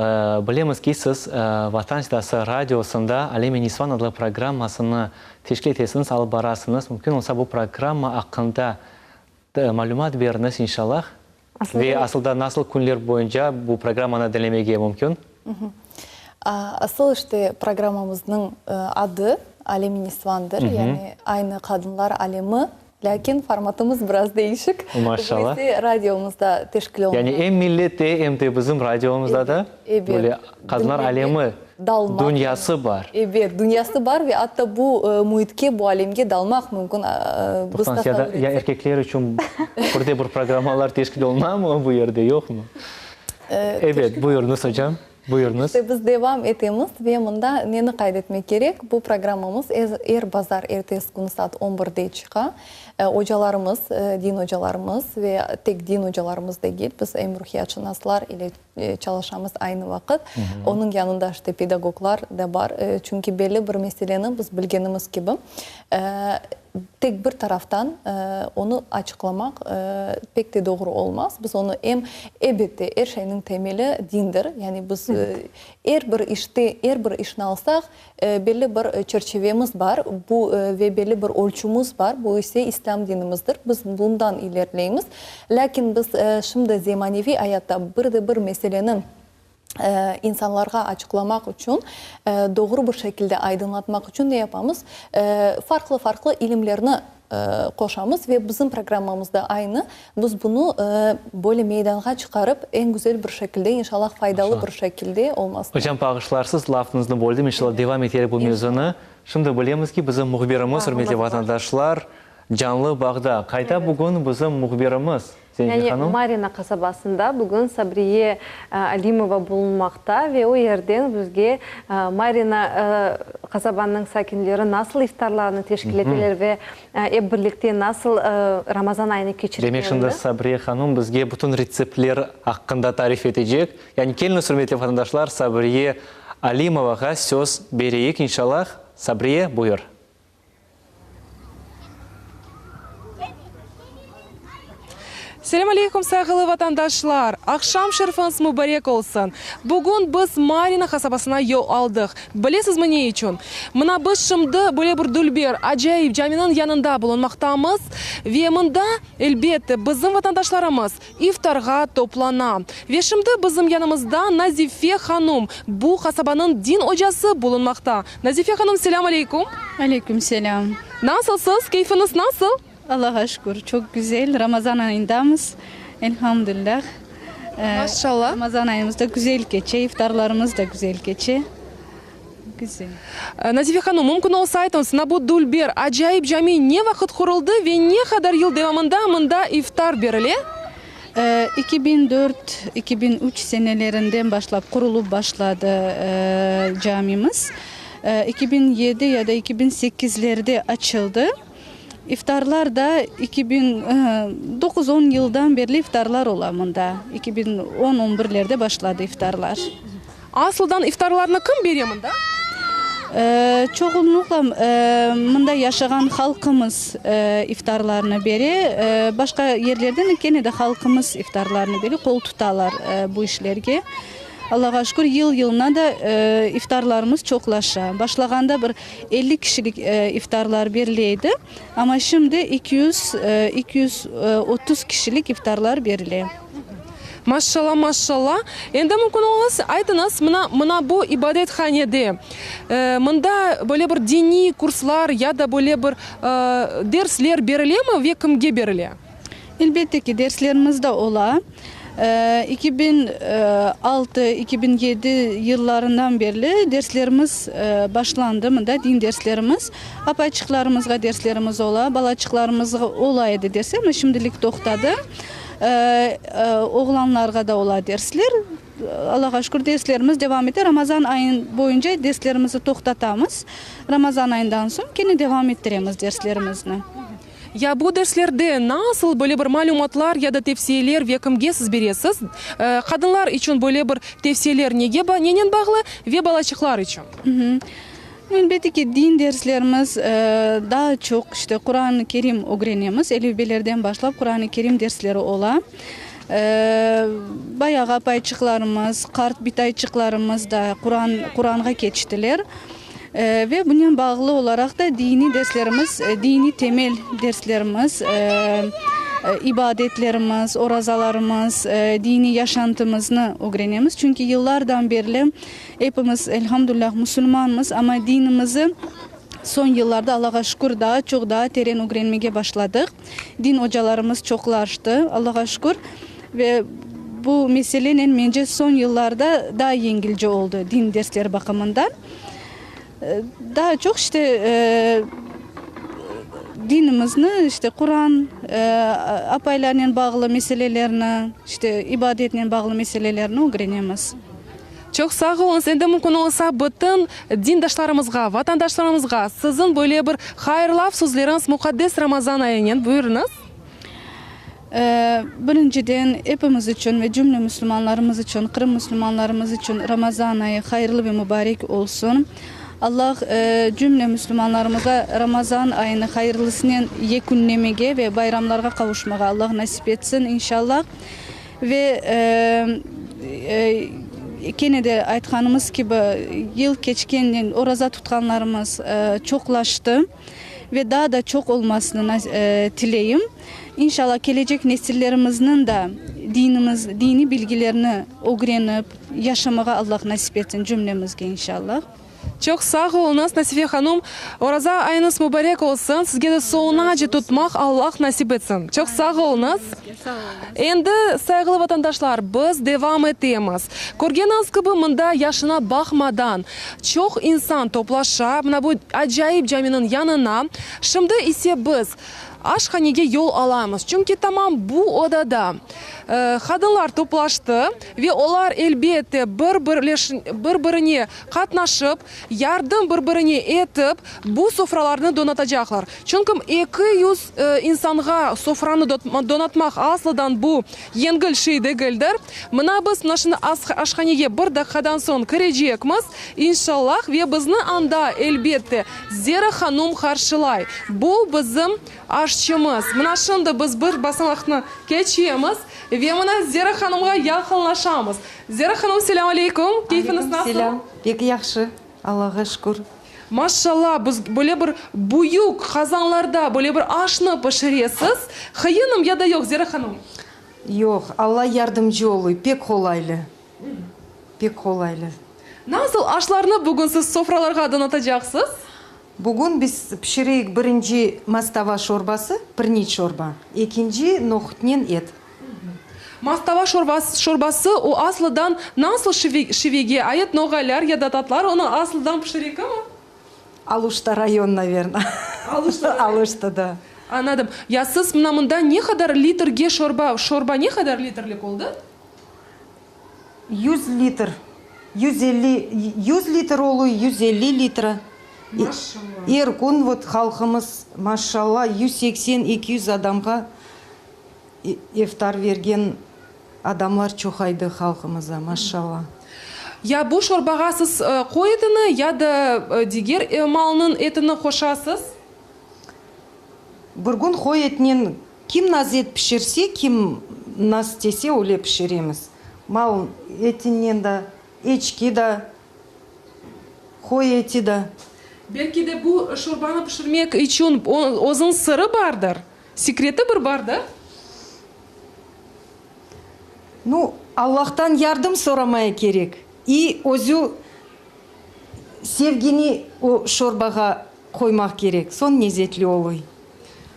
bilemiz ki, siz Vatan Sedası radiosında Alem-i Nisvan adlı programmasını teşkil etesiñiz, alıp barasıñız. Mümkün olsa, bu programma aqqında malümat beriñiz, inşallah. Ve asıl da nasıl künler boyunca bu programmanı diñlemege mümkün? Asıl işte programmamıznıñ adı Alem-i Nisvandır, yani aynı qadınlar alemi. Lâkin formatımız biraz değişik. Maşallah. Bu ise radiomızda teşkil olunğan. Yani em Millette, em de bizim radiomızda da böyle qadınlar alemi dünyası bar. Ebet, dünyası bar ve atta bu müitke, bu alemge dalmaq mümkün. Toqtañız, ya da ya erkekler içün bir de bir programmalar teşkil olunamı bu yerde, yoqmı? Ebet, buyurıñız, ocam. Buyurıñız. İşte biz devam etemiz ve mında neni qayd etmek kerek, bu programmamız er bazar ertesi künü saat on birde çıqa. Ocalarımız, din ocalarımız ve tek din ocalarımız degil, biz em ruhiyatşınaslar ile çalışamız aynı vaqıt. Onıñ yanında işte pedagoglar da bar. Çünki belli bir meseleni biz bilgenimiz kibi, Tek bir taraftan onı açıqlamaq pek de doğru olmaz. Biz onı em, elbette, er şeyniñ temeli dindir. Yani biz er bir işte, er bir işni alsaq, belli bir çerçivemiz bar, bu ve belli bir ölçümiz bar, bu ise İslâm dinimizdir. Biz bundan ilerleymiz. Lâkin biz şimdi zemaneviy ayatta bir de bir meseleni insanlarğa açıqlamaq içün, doğru bir şekilde aydınlatmaq içün ne yapamız? Farqlı-farqlı ilimlerni qoşamız ve bizim programmamızda aynı. Biz bunı böyle meydanğa çıqarıp, eñ güzel bir şekilde, inşallah, faydalı bir şekilde olmasını. Hocam, bağışlarsız, lafıñıznı böldim, inşallah, devam eterik bu mevzunı. Şimdi bilemiz ki, bizim mühbirimiz, ürmetli vatandaşlar, Canlı bağda. Qayda bugün bizim mühbirimiz, Zenife Yani hanım? Marina qasabasında bugün Sabriye Alimova bulunmaqta ve o yerden bizge Marina qasabanıñ sakinleri nasıl iftarlarnı teşkil eteler ve ep birlikte nasıl Ramazan ayını Demek, keçirgenini. şimdi Sabriye hanım bizge bütün retseptler aqqında tarif etecek. Yani keliñiz, ürmetli vatandaşlar, Sabriye Alimovağa söz bereyik, inşallah. Sabriye, buyur. Selâm aleykum, sayğılı vatandaşlar! Aqşam şerfiñiz mübarek olsun! Bugün biz Marino qasabasına yol aldıq. Bilesizmi ne içün? Mına biz şimdi böyle bir dülber, acayip caminiñ yanında bulunmaqtamız ve mında, elbette, bizim vatandaşlarımız iftarğa toplana. Ve şimdi bizim yanımızda Nazife hanum, bu qasabanıñ din ocası bulunmaqta. Nazife hanum, selâm aleykum! Aleyküm selâm! Nasılsız, keyfiñiz nasıl? Allağa şükür, çoq güzel. Ramazan ayındamız, elhamdülilâh. Maşallah. Ramazan ayımız da güzel keçe, iftarlarımız da güzel keçe. Güzel. Nazife hanım, mümkün olsa aytıñız, mına bu dülber, acayip cami ne vaqıt quruldı ve ne qadar yıl devamında mında iftar berile? 2004, 2003 senelerinden başlap qurulıp başladı camimiz. 2007 ya da 2008lerde açıldı. İftarlar da 2009, on yıldan berli iftarlar ola mında. 2010, on birlerde başladı iftarlar. Asıldan iftarlarnı kim bere mında? Çoğunluqla mında yaşağan halqımız iftarlarnı bere. Başqa yerlerden kene de halqımız iftarlarnı bere, qol tutalar bu işlerge. Allağa şükür, yıl-yılına da iftarlarımız çoqlaşa. Başlağanda bir 50 kişilik iftarlar berile edi, amma şimdi 200, 230 kişilik iftarlar berile. Maşşalla, maşşalla. Endi mümkün olsa, aytıñız, mına, mına bu ibadethanede, mında böyle bir diniy kurslar ya da böyle bir dersler berilemi ve kimge berile? Elbette ki, derslerimiz de ola. 2006, 2007 yıllarından berli derslerimiz başlandı mında, din derslerimiz. Apayçıqlarımızğa derslerimiz ola, balaçıqlarımızğa ola edi dersler, amma şimdilik toqtadı. Oğlanlarğa da ola dersler. Allağa şükür, derslerimiz devam ete. Ramazan ayı boyunca derslerimizni toqtatamız. Ramazan ayından soñ kene devam ettiremiz derslerimizni. Ya bu derslerde nasıl böyle bir malümatlar ya da tevsiyeler ve kimge siz beresiz? Qadınlar içün böyle bir tevsiyeler nege nenen bağlı ve balaçıqlar içün? Elbette ki, din derslerimiz daa çoq işte Quran-ı Kerim ögrenemiz, elifbelerden başlap Quran-ı Kerim dersleri ola. Bayağı apayçıqlarımız, qart bitayçıqlarımız da Quran Quranğa keçtiler. Ve bunen bağlı olaraq da diniy derslerimiz, diniy temel derslerimiz, ibadetlerimiz, orazalarımız, diniy yaşantımıznı ögrenemiz. Çünki yıllardan berli epimiz, elhamdülilâh, musulmanmız, amma dinimizi soñ yıllarda, Allağa şükür, daa çoq, daa teren ögrenmege başladıq. Din ocalarımız çoqlaştı, Allağa şükür. Ve bu meselenen, mence, soñ yıllarda daa yengilce oldı din dersleri baqımından. Daa çoq işte dinimizni, işte Quran, apaylarnen bağlı meselelerni, işte ibadetnen bağlı meselelerni ögrenemiz. Çoq sağ oluñız. Endi mümkün olsa, bütün dindaşlarımızğa, vatandaşlarımızğa siziñ böyle bir hayırlav sözleriñiz muqaddes Ramazan ayınen, buyurıñız. Birinciden, epimiz içün ve cümle müslümanlarımız içün, Qırım müslümanlarımız içün Ramazan ayı hayırlı ve mübarek olsun. Allah cümle müslümanlarımıza Ramazan ayını hayırlısınen yekünlemege ve bayramlarğa qavuşmağa Allah nasip etsin, inşallah. Ve kene de aytqanımız kibi, yıl keçkennen oraza tutqanlarımız çoqlaştı. Ve daa da çoq olmasını tileyim. İnşallah, kelecek nesillerimizniñ da dinimiz, diniy bilgilerni ögrenip yaşamağa Allah nasip etsin cümlemizge, inşallah. Çoq sağ oluñız, Nasife hanum. Oraza ayıñız mübarek olsun. Sizge de soñunace tutmaq Allah nasip etsin. Çoq sağ oluñız. Endi, sayğılı vatandaşlar, biz devam etemiz. Körgeniñiz kibi, mında yaşına baqmadan, Çoq insan toplaşa mına bu acayip caminiñ yanına. Şimdi ise biz aşhanege yol alamız, çünki tamam bu odada qadınlar toplaştı ve olar, elbette, bir-birine qatnaşıp, yardım bir-birine etip, bu sofralarnı donatacaqlar. Çünki 200 insanğa sofranı donatmaq aslıdan bu yengil şey degildir. Mına biz mına şimdi aşhanege bir daqiqadan soñ kirecekmiz, inşallah, ve bizni anda, elbette, Zera hanum qarşılay. Bu bizim aş. aşçımız. Mına şimdi biz bir basamaqnı keçemiz ve mına Zera hanımğa yaqınlaşamız. Zera hanım, selâm aleyküm! Keyfiñiz nasıl? Aleyküm selâm! Pek yahşı, Allağa şükür. Maşallah, biz böyle bir büyük qazanlarda böyle bir aşnı pişiresiz. Qıyınım ya da yoq, Zera hanım? Yoq, Alla yardımcı oluy, pek qolaylı, pek qolaylı. Nasıl aşlarnı bugün siz sofralarğa donatacaqsız? Bugün biz pişireyik birinci mastava şorbası, pirniç şorba, ekinci nohutnen et. Mastava şorbası o aslıdan nasıl şivege ait, noğaylar ya da tatlar onı aslıdan pişirekimi? Aluşta rayon, naverno. Aluşta rayon. Aluşta, da. Añladım. Ya siz mına mında ne qadar litrge şorba, şorba ne qadar litrlik oldı? Yüz litr, 150, yüz litr oluy, 150 litre. Maşallah. Er kün vot halqımız, maşallah, 180, 200 adamğa iftar bergen adamlar çoğaydı halqımızda, maşallah. Ya bu şorbağa siz qoy etini ya da diger malnıñ etini qoşasız? Bir kün qoy etinen kim naz et pişirse, kim naz istese öyle pişiremiz. Mal etinen da, eçki da, qoy eti da. Belki de bu şorbanı pişirmek içün özüniñ sırı bardır, sekreti bir bardır? Nu, Allahtan yardım soramaya kerek. İ özü Sevgini o şorbağa qoymaq kerek, soñ lezetli oluy.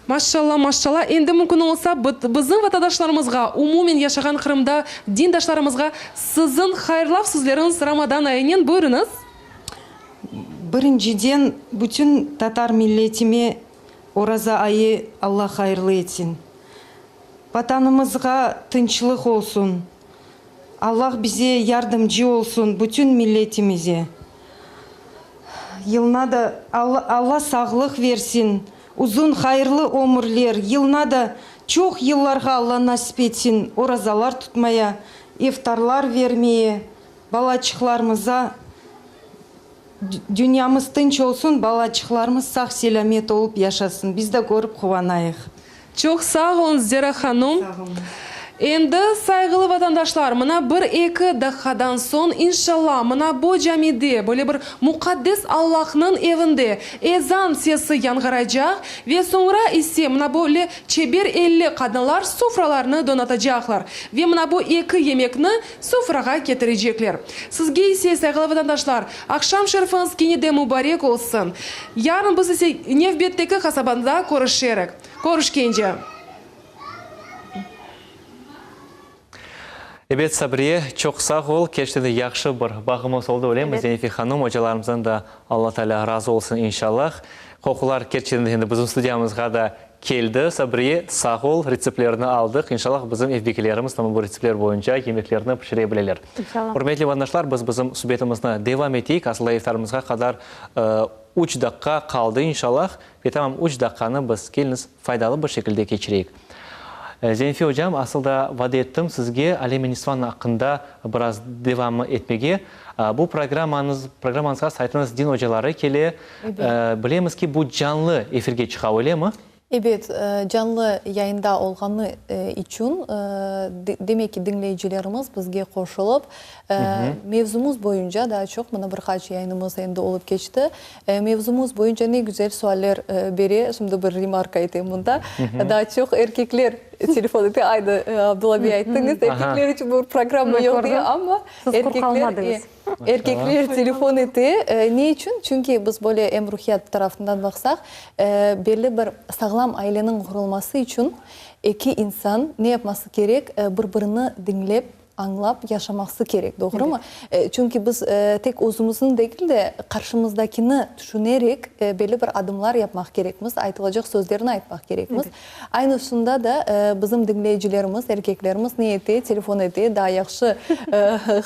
Maşşalla, maşşalla, endi mümkün olsa, bizim vatandaşlarımızğa, umumen yaşağan Qırımda dindaşlarımızğa siziñ hayırlav sözleriñiz Ramadan ayınen, buyurıñız. Birinciden, bütün tatar milletime Oraza ayı Alla hayırlı etsin. Vatanımızğa tınçlıq olsun. Allah bize yardımcı olsun, bütün milletimize. Yılına da Alla sağlıq versin, uzun hayırlı ömürler, yılına da çoq yıllarğa Alla nasip etsin orazalar tutmaya, iftarlar vermeye, balaçıqlarımıza dünyamız tınç olsun, balaçıqlarımız sağ-selâmet olıp yaşasın, biz de körip quvanayıq. Çoq sağ oluñ, Zera hanum. Endi, sayğılı vatandaşlar, mına bir-eki daqqadan soñ, inşallah, mına bu camide, böyle bir muqaddes Allahnıñ evinde ezan sesi yañğıraycaq ve soñra ise mına böyle çeber elli qadınlar sofralarnı donatacaqlar ve mına bu eki yemekni sofrağa ketirecekler. Sizge ise, sayğılı vatandaşlar, aqşam şerifiñiz kene de mubarek olsun. Yarın biz ise nevbetteki qasabanda körüşerik. Körüşkence. Ebet, Sabriye, çoq sağ ol. Kerçekten de yahşı bir bağımız oldı, öylemi, Zenife hanım? Ocalarımızdan da Alla Teala razı olsun, inşallah. Qoqular kerçekten de endi bizim studiyamızğa da keldi. Sabriye, sağ ol, retseptlerni aldıq. İnşallah, bizim ev bikelerimiz tamam bu retseptler boyunca yemeklerni pişire bileler. İnşallah. Ürmetli vatandaşlar, biz bizim subetimizni devam eteyik. Asılda iftarımızğa qadar üç daqqa qaldı, inşallah. Ve tamam üç daqqanı biz, keliñiz, faydalı bir şekilde keçireyik. Zenife ocam, asıl da vade ettim sizge Alem-i Nisvan aqqında biraz devam etmege. Bu programmañız, programmañızğa saytıñız din ocaları kele. Bilemiz ki, bu canlı efirge çıqa, öylemi? Ebet, canlı yayında olğanı içün, demek ki, diñleyicilerimiz bizge qoşulıp, mevzumız boyunca, daa çoq, mına bir qaç yayınımız endi olıp keçti, mevzumız boyunca ne güzel sualler bere, şimdi bir remarka eteyim mında, daa çoq erkekler telefon ete, aydı, Abdulla bey ayttıñız, erkekler içün bir programma yoq diye, amma erkekler, Erkekler telefon ete. Ne içün? Çünki biz böyle em ruhiyat tarafından baqsaq, belli bir sağlam aileniñ qurulması içün eki insan ne yapması kerek? Bir-birini diñlep, añlap yaşaması kerek, doğrumı? Çünki biz tek özümüzni degil de, qarşımızdakini tüşünerek belli bir adımlar yapmaq kerekmiz, aytılacaq sözlerni aytmaq kerekmiz. Aynı şunda da bizim diñleyicilerimiz, erkeklerimiz ne ete, telefon ete, daa yahşı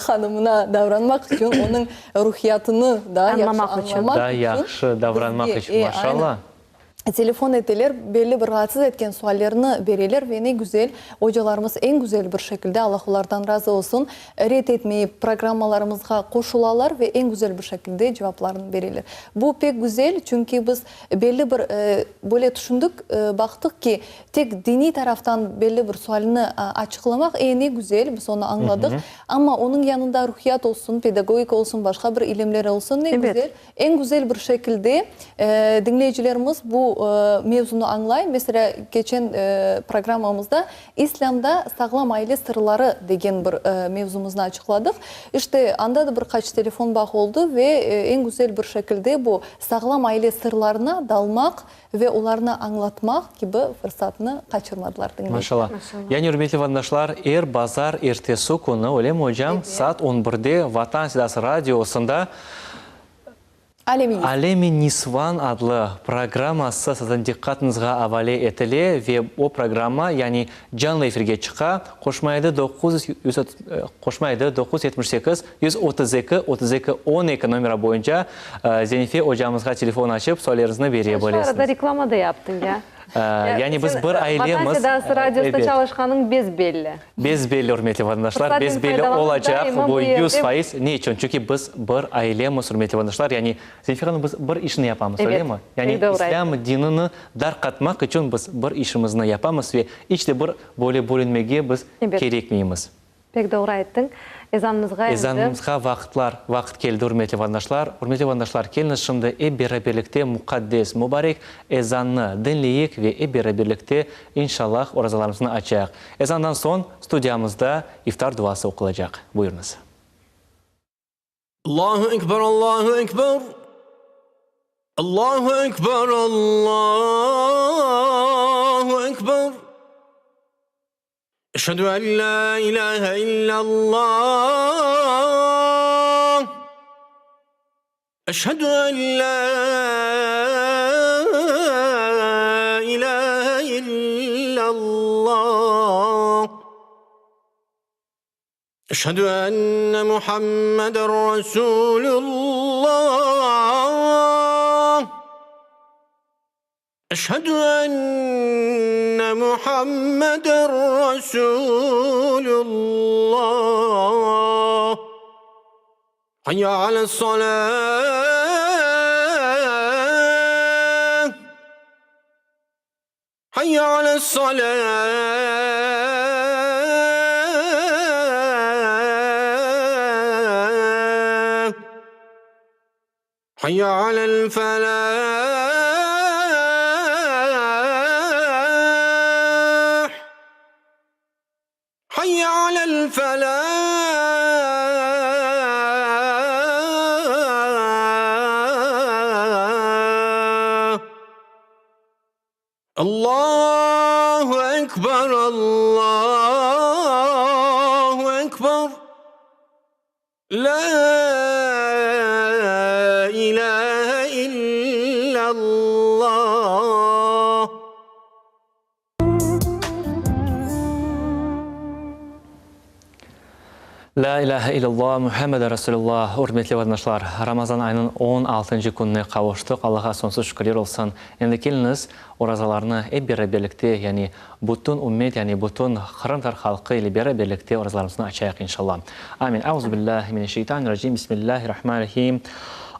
hanımına davranmaq içün, onıñ ruhiyatını daa yahşı añlamaq içün. Daa yahşı davranmaq içün, maşallah. Telefon eteler, belli bir raatsız etken suallerni bereler ve ne güzel, ocalarımız eñ güzel bir şekilde, Allah olardan razı olsun, red etmeyip programmalarımızğa qoşulalar ve eñ güzel bir şekilde cevaplarını bereler. Bu pek güzel, çünki biz belli bir böyle tüşündik, baqtıq ki, tek diniy taraftan belli bir sualni açıqlamaq, e, ne güzel, biz onı añladıq, amma onıñ yanında ruhiyat olsun, pedagogika olsun, başqa bir ilimler olsun, ne güzel. Eñ güzel bir şekilde diñleyicilerimiz bu mevzunı añlay. Meselâ, keçen programmamızda İslâmda sağlam aile sırları degen bir mevzumıznı açıqladıq. İşte, anda da bir qaç telefon bağı oldı ve eñ güzel bir şekilde bu sağlam aile sırlarına dalmaq ve olarnı añlatmaq kibi fırsatnı qaçırmadılar diñleyiciler. Maşallah. Yani, ürmetli vatandaşlar, er bazar ertesi künü, öylemi, ocam, saat on birde Vatan Sedası radiosında Alem-i Nisvan adlı programması siziñ diqqatıñızğa avale etile ve o programma, yani canlı efirge çıqa, qoşmaydı qoşmaydı 978 132 32 12 nomera boyunca Zenife ocamızğa telefon açıp sualleriñizni bere Şu bilesiñiz. arada reklama da yaptıñ ya. Yani biz bir ailemiz. Vatan sedası radiosında çalışqanıñ bes-belli. Bes-belli, ürmetli vatandaşlar, bes-belli olacaq, bu 100%. Ne içün? Çünki biz bir ailemiz, ürmetli vatandaşlar, yani, Zenife hanım, biz bir işni yapamız, öylemi? Yani, İslâm dinini darqatmaq içün biz bir işimizni yapamız ve iç de bir böyle bölünmege biz kerekmeymiz. Pek doğru ayttıñ. Ezanımızğa endi. Ezanımızğa vaqıtlar, vaqıt keldi, ürmetli vatandaşlar. Ürmetli vatandaşlar, keliñiz şimdi ep beraberlikte muqaddes, mubarek ezannı diñleyik ve ep beraberlikte, inşallah, orazalarımıznı açayıq. Ezandan soñ studiyamızda iftar duası oqulacaq. Buyurıñız. Allahu Ekber, Allahu Ekber, Allahu Ekber, Allahu Ekber. Eşhedü en la ilahe illallah. Eşhedü en la ilahe illallah. Eşhedü enne Muhammeden Resulullah. Eşhedü enne Muhammeden Resulullah. Hayya ales-salah. Hayya ales-salah. Hayya alel-felâh. Hayya alel-felâh. Allahu ekber, Allahu ekber. Lâ ilâhe illallah. Lâ ilâhe illallah, Muhammeden Resulullah, Ürmetli vatandaşlar, Ramazan ayınıñ on altıncı kününe qavuştıq, Allağa soñsuz şükürler olsun. Endi keliñiz, orazalarnı ep beraberlikte, yani bütün ümmet, yani bütün qırımtatar halqı ile beraberlikte orazalarımıznı açayıq, inşallah. Amin. Auzubillahi mineşşeytanirracim, Bismillahirrahmanirrahim.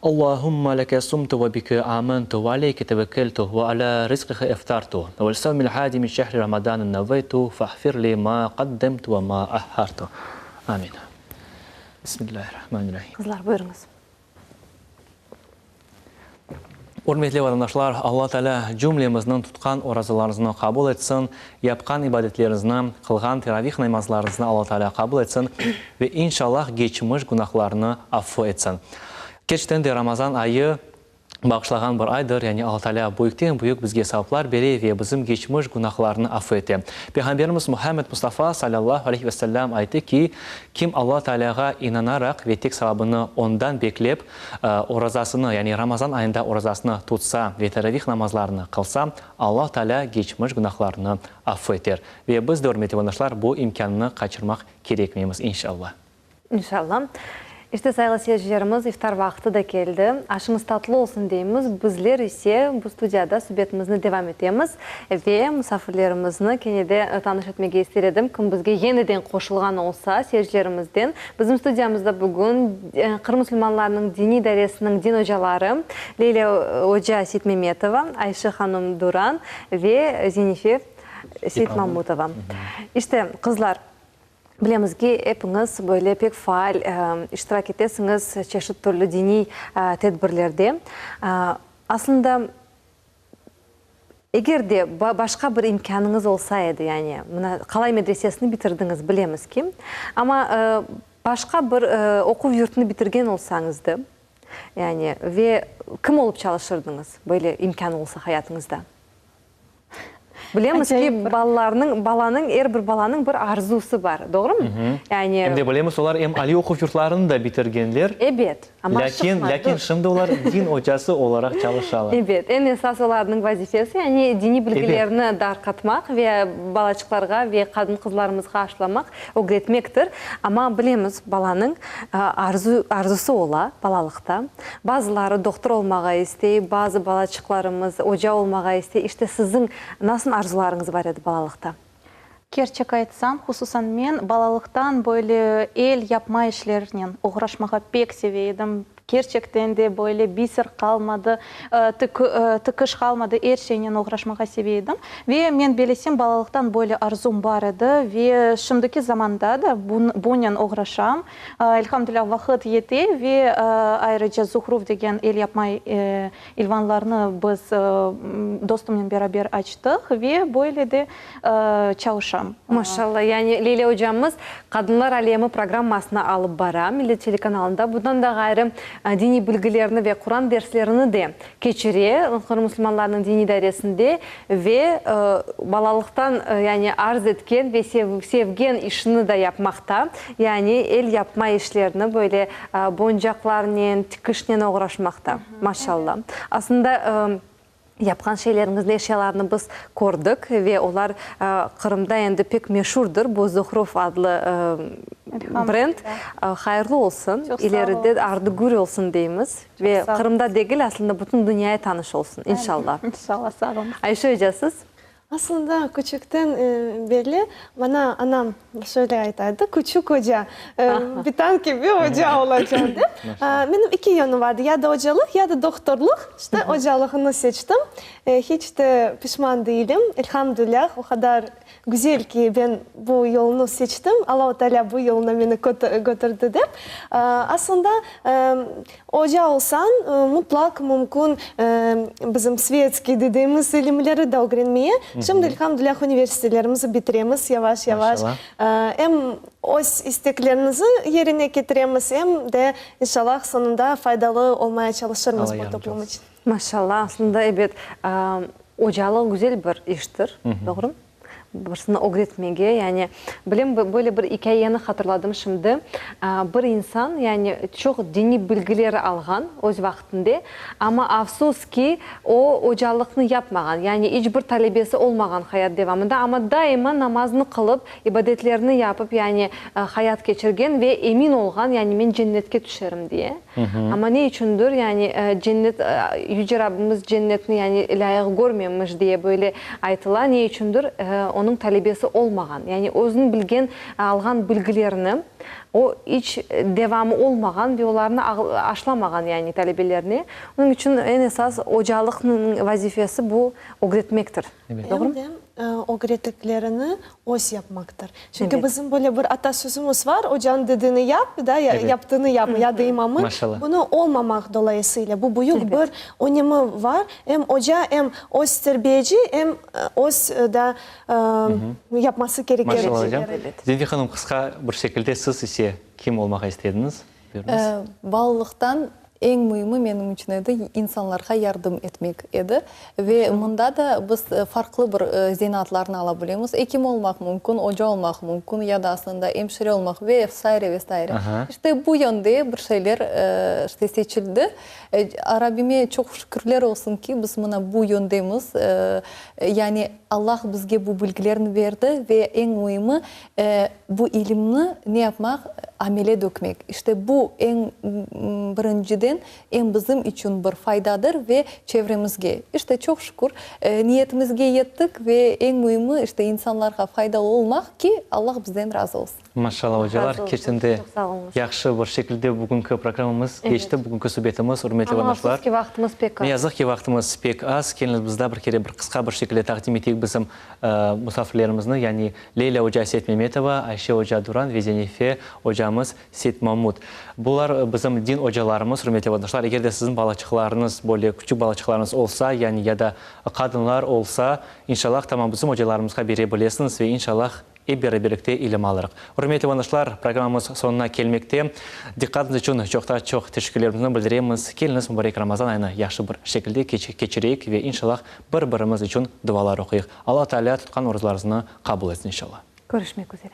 Allahumma leke sumtu ve bike amantu ve aleyke tevekkeltu ve ala rizqike eftartu ve l-savmil hadi min şehri Ramadan neveytu fahfir li ma qaddemtu ve ma ahhartu. Amin. Bismillahirrahmanirrahim. Qızlar, buyurıñız. Ürmetli vatandaşlar, Alla Teala cümlemizniñ tutqan orazalarımıznı qabul etsin, yapqan ibadetleriñizni, qılğan teravih namazlarıñıznı Alla Teala qabul etsin ve inşallah geçmiş günahlarını afu etsin. Kerçekten de Ramazan ayı bağışlağan bir aydır, yani Alla Teala büyükten büyük bizge savaplar bere ve bizim geçmiş günahlarını afu ete. Peyğamberimiz Muhammed Mustafa salâllahu aleyhi ve sellâm ayttı ki, Kim Alla Tealâğa inanaraq ve tek savabını Ondan beklep, orazasını, yani Ramazan ayında orazasını tutsa ve teravih namazlarını qılsa, Alla Tealâ geçmiş günahlarını afu eter. Ve biz de, ürmetli vatandaşlar, bu imkânnı qaçırmaq kerekmeymiz, inşallah. İnşallah. İşte, sayğılı seyircilerimiz, iftar vaqtı da keldi. Aşıñız tatlı olsun deymiz. Bizler ise bu studiyada subetimizni devam etemiz ve musafirlerimizni kene de tanış etmege ister edim. Kim bizge yeniden qoşulğan olsa, seyircilerimizden, bizim studiyamızda bugün Qırım musulmanlarınıñ diniy idaresiniñ din ocaları Leyla oca Seytmemetova, Ayşe hanım Duran ve Zenife Seytmamutova. İşte, qızlar, Bilemiz ki, epiñiz böyle pek faal iştirak etesiñiz çeşit türlü diniy tedbirlerde. Aslında, eger de başqa bir imkânıñız olsa edi, yani mına Qalay medresesini bitirdiñiz, bilemiz ki, amma başqa bir oquv yurtını bitirgen olsañızdı, yani ve kim olıp çalışırdıñız, böyle imkân olsa hayatıñızda? Bilemiz ki, balalarnıñ, balanıñ, er bir balanıñ bir arzusı bar, doğrumı? Yani. Em de bilemiz, olar em aliy oquv yurtlarını da bitirgenler. Ebet, amma Lâkin, lâkin şimdi olar din ocası olaraq çalışalar. Ebet, eñ esas olarnıñ vazifesi, yani diniy bilgilerni darqatmaq ve balaçıqlarğa ve qadın-qızlarımızğa aşılamaq, ögretmektir. Amma bilemiz, balanıñ arzu, arzusı ola balalıqta. Bazıları dohtur olmağa istey, bazı balaçıqlarımız oca olmağa istey. İşte siziñ nasıl arzularıñız bar edi balalıqta? Kerçek aytsam, hususan men balalıqtan böyle el yapma işlerinen oğraşmağa pek seve edim. Kerçekten de böyle biser qalmadı, tikiş qalmadı, er şeynen oğraşmağa seve edim. Ve men belesem, balalıqtan böyle arzum bar edi ve şimdiki zamanda da bunen oğraşam. Elhamdülâ, vaqıt yete ve ayrıca Zuhruf degen elyapma ilvanlarnı biz dostumnen beraber açtıq ve böyle de çalışam. Maşallah, yani Leyla ocamız Qadınlar alemi programmasını alıp bara Millet telekanalında. Bundan da ğayrı, diniy bilgilerni ve Quran derslerini de keçire Qırım musulmanlarınıñ diniy idaresinde ve balalıqtan yani arz etken ve sevgen işini da yapmaqta, yani el yapma işlerini böyle boncaqlarnen, tikişnen oğraşmaqta. Maşalla. Aslında, yapqan şeyleriñizni, eşyalarnı biz kördik ve olar Qırımda endi pek meşurdır, bu Zuhruf adlı brend. Hayırlı olsun, ileride ardı gür olsun deymiz. Ve Qırımda degil, aslında bütün dünyaya tanış olsun, inşallah. İnşallah, sağ oluñız. Ayşe oca, siz? Aslında küçükten berli bana anam şöyle ayta edi, küçük oca, bitan kibi oca olacaq dep. Menim iki yönüm vardı, ya da ocalıq, ya da dohtorlıq. İşte ocalığını seçtim. Hiç de pişman değilim. Elhamdülilâh, o qadar Güzel ki, ben bu yolnı seçtim, Allahu Teala bu yoluna meni kötürdi dep. Aslında, oca olsañ, mutlaq mümkün bizim svetskiy dediğimiz ilimleri de ögrenmeye. Şimdi, elhamdülilâh, universitetlerimizi bitiremiz yavaş-yavaş. Em öz isteklerimizi yerine ketiremiz, em de, inşallah, soñunda faydalı olmaya çalışırmız bu toplum içün. Maşallah, aslında, ebet, Ocalıq güzel bir iştir, doğrumı? Birisini ögretmege, yani, bilem, böyle bir ikâyeni hatırladım şimdi. Bir insan, yani, çoq diniy bilgiler alğan öz vaqtında, amma, afsus ki, o, ocalıqnı yapmağan, yani, iç bir talebesi olmağan hayat devamında, amma daima namaznı qılıp, ibadetlerini yapıp, yani, hayat keçirgen ve emin olğan, yani, men cennetke tüşerim diye. Amma ne içündir, yani, cennet, Yüce Rabbimiz cennetni, yani, lâyıq körmemiş diye böyle aytıla, ne içündir onıñ talebesi olmağan, yani, özüniñ bilgen, alğan bilgilerini o, iç devamı olmağan ve olarnı aşlamağan, yani, talebelerine. Onıñ içün eñ esas ocalıqnıñ vazifesi bu ögretmektir. Doğru? Em de ögrettiklerini öz yapmaqtır. Çünki bizim böyle bir atasözümiz var, ocanıñ dediğini yap, da, yaptığını yapma, ya da imamın. Bunı olmamaq dolayısıyla bu büyük bir önemi var. Em oca, em öz terbiyeci, em öz da yapması kereken. Maşallah, ocam. Zenfi hanım, qısqa bir şekilde siz ise kim olmağa istediñiz? Buyurıñız. Balalıqtan eñ müimi menim içün edi, insanlarğa yardım etmek edi. Ve mında da biz farqlı bir zenaatlarnı ala bilemiz. Ekim olmaq mümkün, oca olmaq mümkün ya da aslında emşire olmaq ve saire, ve saire. İşte bu yönde bir şeyler işte seçildi. Rabbime çoq şükürler olsun ki, biz mına bu yöndemiz. Yani Allah bizge bu bilgilerni berdi ve eñ müimi bu ilimni ne yapmaq? Amele dökmek. İşte bu eñ birinciden em bizim içün bir faydadır ve çevremizge. İşte, çoq şükür, niyetimizge yettik ve eñ müimi, işte, insanlarğa faydalı olmaq ki, Allah bizden razı olsun. Maşallah, ocalar, kerçekten de yahşı bir şekilde bugünki programmamız keçti, bugünki subetimiz, ürmetli vatandaşlar. Amma afsus ki, vaqtımız pek az. Ne yazıq ki, vaqtımız pek az. Keliñiz, biz daa bir kere bir qısqa bir şekilde taqdim eteyik bizim musafirlerimizni, yani Leylâ oca Seytmemetova, Ayşe oca Duran ve Zenife ocamız Seytmamut. Bular bizim din ocalarımız, ürmetli vatandaşlar. Eger de siziñ balaçıqlarıñız, böyle küçük balaçıqlarıñız olsa, yani ya da qadınlar olsa, inşallah, tamam bizim ocalarımızğa bere bilesiñiz ve inşallah, ep beraberlikte ilim alırıq. Ürmetli vatandaşlar, programmamız soñuna kelmekte. Diqqatıñız içün çoqta-çoq teşekkürlerimizni bildiremiz. Keliñiz, mubarek Ramazan ayını yahşı bir şekilde keçireyik ve inşallah bir-birimiz içün dualar oquyıq. Alla Taalâ tutqan oruzalarıñıznı qabul etsin inşallah. Körüşmek üzere.